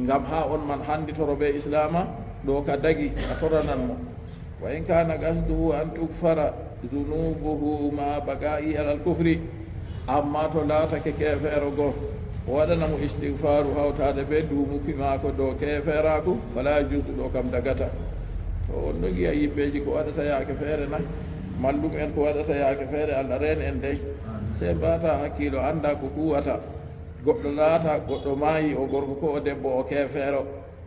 ngam haa on man handitoro be islama, ɗo ka dagi a toranan mo. Wa in kana qasduhu an tugfara dhunubuhu ma baqa'i alal kufri, amma to laatake keefeero go o waɗana mo istigfaru hawtaade be duumuki maako dow keefeeraaku, fala yajuzu, ɗo kam dagata. To on no ngi'a yimɓeeji ko waɗata yaake feere na, mallum en ko waɗata yaake feere, Allah reen en dey. Sey mbaata hakkiilo, annda ko kuwata. Goɗɗo laata, goɗɗo maayi, o gorko ko o debbo, o keefeero.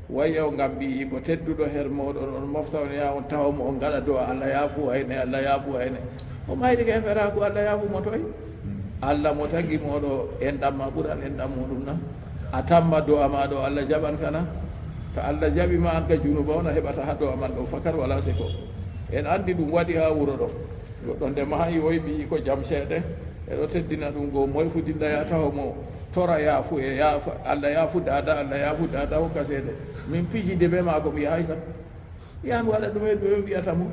Wayi o ngam ɓiyiiko tedduɗo her mooɗon, on mofta on, yaa on tawa mo, on ngaɗa do'a, Allah yaafu ayne, Allah yaafu ayne. O mayri keeferaaku, Allah yaafu mo toy? Allah mo tagi mo ɗo, enɗam ma ɓuran enɗam muɗum na? A tamma do'a ma ɗo, Allah jaɓan ka na? To Allah jaɓi ma an ka junuba on, a heɓata haa do'a man ɗo, fakar wala seko. En anndi ɗum waɗi haa wuro ɗo. Goɗɗo nde maayi, o yiɓi ko jam seeɗe, e ɗo teddina ɗum go, moy fu dilla ya taho mo, tora yaafu e yaafa, Allah yaafu daada, Allah yaafu daada, hokka seeɗe. Min pijide be maako, mi yahay sam. Yan waɗa ɗume, ɗume mbiyata mo?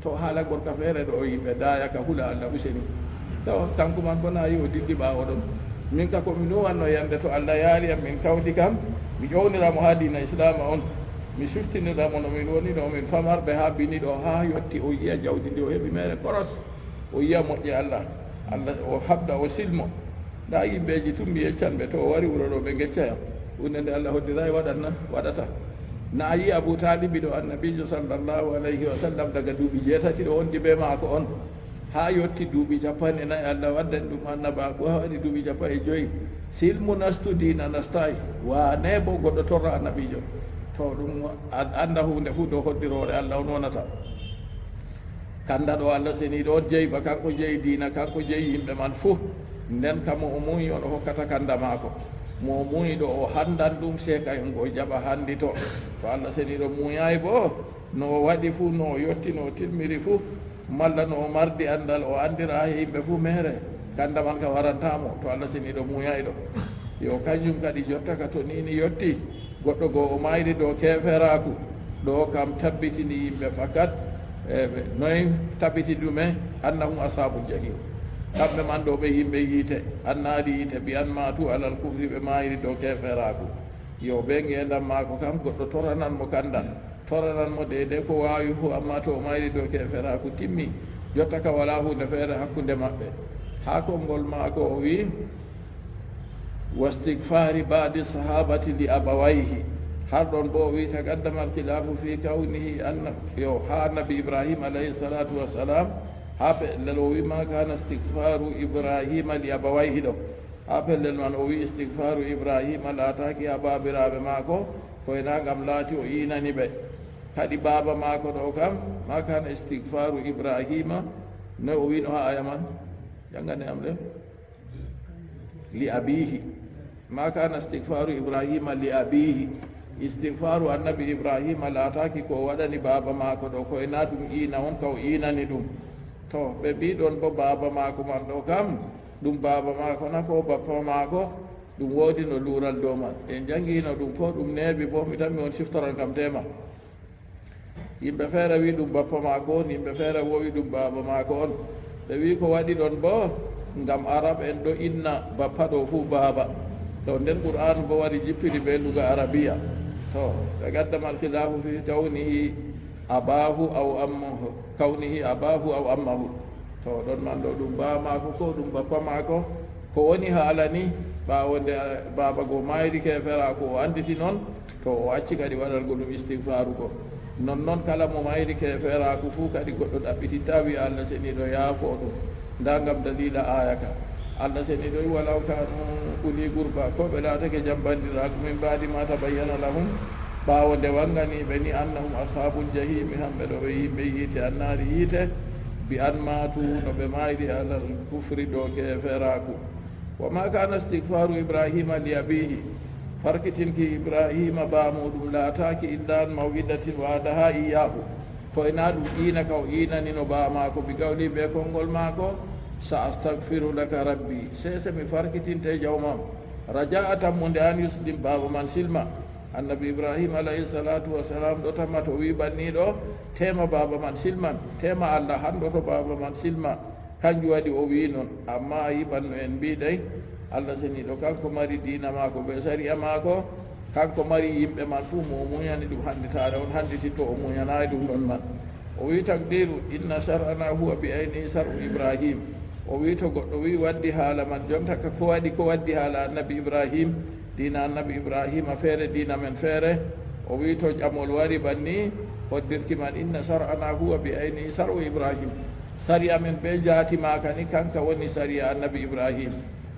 To haala gorka feere ɗo, o yimɓe daaya ka hula Allah useni. To kanko man bo na yi o dilli ɓaawo ɗon. Min ka ko mi nuwanno yande, to Allah yaari am, min kawti kam, mi ƴownira mo haa diina Islaama on. Mi suftinira mo no min woni ɗo, min famarɓe haa bini ɗo, haa yotti o yi'a jawdi ndi o heɓi meere koros. O yi'a moƴƴe Allah. Allah o haɓda, o silmo. Ndaa yimɓeeji tun mi yeccan ɓe, to o wari wuro ɗo, ɓe ngecca yam. Huunde nde Allah hoddiraay waɗan na, waɗata. Na a yi'i Abu Taalibi ɗo, Annabiijo sallallahu alayhi wa sallam, daga duuɓi jeetati ɗo wondi be maako on, haa yotti duuɓi cappanɗe nayi, Allah waddani ɗum annabaaku, haa waɗi duuɓi cappanɗe joyi. Silmu nastu diina nastaay. Waane bo goɗɗo torra Annabiijo. To ɗum a-, annda huunde fuu dow hoddiroore Allah on wonata. Kanda ɗo Allah seniiɗo on jeyi ba, kanko jeyi diina, kanko jeyi yimɓe man fuu. Nden ka mo o muuyi on o hokkata kanda maako. Mo o muuyi ɗo o handan ɗum, sey kayum o jaɓa handito. To Allah seniiɗo muuyaay bo, no o waɗi fuu, no o yotti, no o timmiri fuu, malla no o mardi andal, o andira he yimɓe fuu meere, kanda man ka waranta mo, to Allah seniiɗo muuyaay ɗo. Yo kanjum kadi jotta ka to nini yotti. Goɗɗo goo o mayri dow keeferaaku, ɗo kam tabbitini yimɓe fakat, e ɓe, noy tabbiti ɗume? Annahum ashabul jahim. Kamɓe man ɗo ɓe yimɓe yiite, annaari yiite, bi an matu alal kufri, ɓe mayri dow keeferaaku. Yo be ngeendam maako kam, goɗɗo toranan mo kandal, toranan mo deydey ko waawi fuu, amma to o mayri dow keeferaaku, timmi, jotta ka walaa huunde feere hakkunde maɓɓe. Haa konngol maako o wi'i, واستغفار بعض الصحابة لأبويه. Har ɗon bo o wi'i, تقدم الخلاف في كونه أن، yo, haa Annabi Ibrahim alayhi salatu wassalam, haa pellel o wi'i, ما كان استغفار إبراهيم لأبويه ɗo. Haa pellel man o wi'i, istigfaru Ibrahima laataaki haa baabiraaɓe maako, ko e na ngam laati o iinani ɓe. Kadi baaba maako ɗo kam, ما كان استغفار إبراهيم, no o wi'no haa aya man? Janngane am le. Li abihi. Ma kana istigfaru Ibrahima li abihi. Istigfaru annabi Ibrahima laataaki ko o waɗani baaba maako ɗo, ko e na ɗum iina on ka o iinani ɗum. To, ɓe mbii ɗon bo baaba maako man ɗo kam, ɗum baaba maako na ko bappa maako, ɗum woodi no luural dow man. En janngino ɗum ko ɗum neeɓi bo, mi tammi on siftoran kam tema. Yimɓe feere wi ɗum bappa maako on, yimɓe feere wo wi ɗum baaba maako on. Ɓe wi ko waɗi ɗon bo, ngam Arab en ɗo inna bappa ɗo fuu baaba. To nden Qur'an bo wari jippiri be luga Arabiya. To, taqaddama al-khilafu fi kawnihi abahu aw ammahu, kawnihi abahu aw ammahu. To ɗon man ɗo ɗum baa maako ko ɗum bappa maako, ko woni haala ni, ɓaawo nde baaba go maayri keeferaaku, o annditi non, to o acci kadi waɗargo ɗum istigfaaru go. Nonnon kala mo maayri keeferaaku fuu kadi goɗɗo ɗaɓɓititta wi'a Allah seniiɗo yaafo ɗum. Ndaa ngam daliila aaya ka. Allah seniiɗo wi'i, "Walaw kaanu uli qurba," ko ɓe laatake jambandiraaku, "min baadi ma tabayyana lahum," ɓaawo nde wangani ɓe ni, "annahum ashaabul jahiimi," hamɓe ɗo ɓe yimɓe yiite, annaari yiite, "bi an maatu," no ɓe maayri alal kufri dow keeferaaku. "Wa ma kana istigfaru Ibrahima li abihi," farkitinki Ibrahima baa muuɗum laataaki, "illa an maw'idatin wa'adaha iyyahu," ko e naa ɗum iina ka o iinanino baa maako, bi qawli, bee konngol maako, "Sa astagfiru laka rabbi," seese mi farkitinte jawmam. Raja'a tammunde an yuslim, baaba man silma. Annabi Ibrahima alayhi salatu wa salam ɗo tamma to wi banniiɗo, tema baaba man silman, tema Allah hanɗo to baaba man silma. Kanjum waɗi o wi non. Amma a yiɓan no en mbi dey, Allah seniiɗo kanko mari diina maako bee sari'a maako, kanko mari yimɓe man fuu, mo o munyani ɗum hannditaare, on hannditi to o munyanaay ɗum ɗon man. O wi takdiru, "Inna shar'ana huwa bi ayni shar'u Ibrahim." O wi to goɗɗo wi waddi haala man, jonta ka ko waɗi, ko waddi haala annabi Ibrahim, diina annabi Ibrahima feere, diina men feere. O wi to ƴamol wari banni, hoddirki man, "Inna shar'ana huwa bi ayni shar'u Ibrahim." Sariya men bee jaati maaka ni, kanka woni sariya annabi Ibrahim.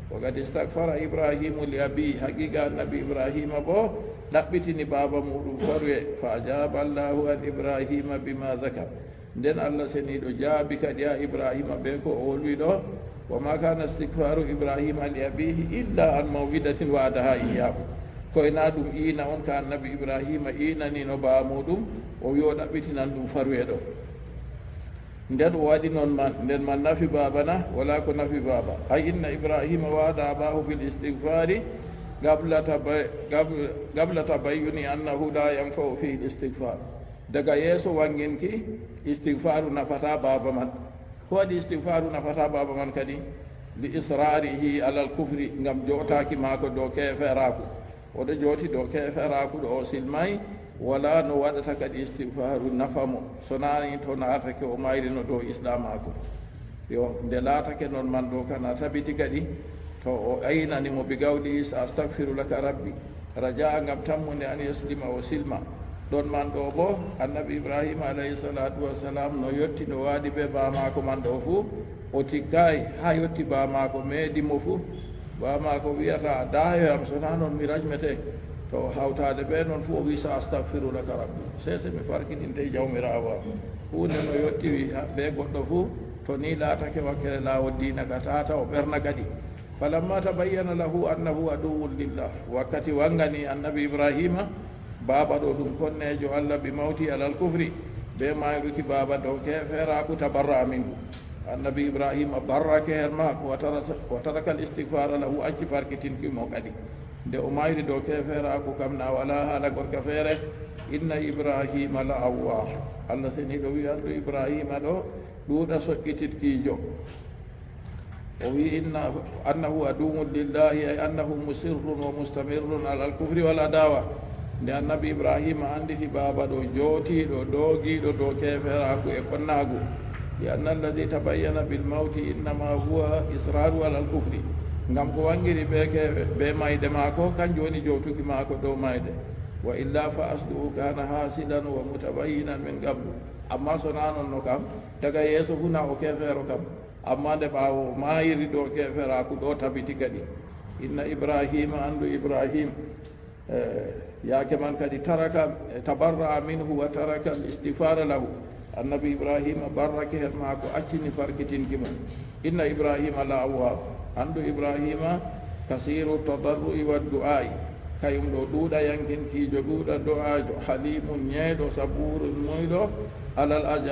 "Wa qad istagfara Ibrahimu li abi," haqiiqa annabi Ibrahima bo ɗaɓɓitini baaba muuɗum faruye. "Fa ajaba Allahu an Ibrahima bima zakar." Nden Allah seniiɗo jaabi kadi haa Ibrahima bee ko o wolwi ɗo, "Wa ma kana istigfaru Ibrahima li abihi illa an maw'idatin wa'adaha iyyahu." Ko e naa ɗum iina on ka annabi Ibrahima iinanino baa muuɗum, o wi o ɗaɓɓitinan ɗum faruye ɗo. Nden o waɗi non man, nden man nafi baaba na? Wala ko nafi baaba. Ay inna Ibrahima wa'ada abahu bil istigfari qabla taba-, qabla, qabla tabayyuni annahu la yanfa'u fihi al istigfar. Daga yeeso wanginki, istigfaru nafata baaba man. Ko waɗi istigfaru nafata baaba man kadi? Li israrihi alal kufri, ngam jo'otaaki maako dow keeferaaku. O ɗo jooti dow keeferaaku ɗo o silmay, wala no waɗata kadi istigfaru nafa mo, so naani to naatake o mayrino dow islaamaaku. Yo, nde laatake non man ɗo kana tabiti kadi, to o aynani mo bi gawli, "Sa astagfiru laka rabbi," raja'a ngam tammunde an yaslima o silma. Ɗon man ɗo bo, annabi Ibrahima alayhi salatu wassalam no yotti no waadi be baa maako man ɗo fuu, o tikkaay haa yotti baa maako meedi mo fuu. Baa maako wi'ata, "Daayo am, so naa non mi rajmete." To hawtaade be non fuu o wi, "Sa astagfiru laka rabbi." Seese mi farkitinte jawmiraawo am. Huunde no yotti wi-, ha-, be goɗɗo fuu, to ni laatake wakkere laawol diina ka tata o ɓerna kadi. "Falamma tabayyana lahu annahu aduwwun lillah." Wakkati wangani annabi Ibrahima, baaba ɗo ɗum konneejo Allah, bi mawti alal kufri, be mayruki baaba dow keeferaaku, tabarra'a minhu. Annabi Ibrahima barrake her maako, wa tara-, wa taraka al istigfara lahu, acci farkitinki mo kadi. Nde o mayri dow keeferaaku kam na wala haala gorka feere, "Inna Ibrahima la awwah." Allah seniiɗo wi andu Ibrahima ɗo ɗuuɗa soƴƴititkiijo. O wi, "Inna, annahu aduwwun lillahi," ay annahu musirrun wa mustamirrun ala al-kufri wal adawa. Nde annabi Ibrahima anditi baaba ɗo jootiiɗo, doogiiɗo dow keeferaaku e konnaagu. Li anna alladhi tabayyana bil mawti innama huwa israru ala al-kufri. Ngam ko wangiri be ke-, be mayde maako, kanjum woni jootuki maako dow mayde. Wa illa fa asluhu kana hasilan wa mutabayyinan min qablu. Amma so na non no kam, daga yeeso fu na o keefeero kam. Amma nde ɓaawo o maayiri dow keeferaaku ɗo tabiti kadi. Inna Ibrahima, andu Ibrahim, eh, yaake man kadi taraka, eh, tabarra'a minhu wa taraka al-istighfara lahu. Annabi Ibrahima barrake her maako, accini farkitinki mo. Inna Ibrahima la awwab. Andu Ibrahima kasiru tadarru'i wa du'a'i. Kayum ɗo ɗuuɗa yankinkiijo, ɗuuɗa do'aajo, halimun ñeeɗo, saburun muyɗo, alal aja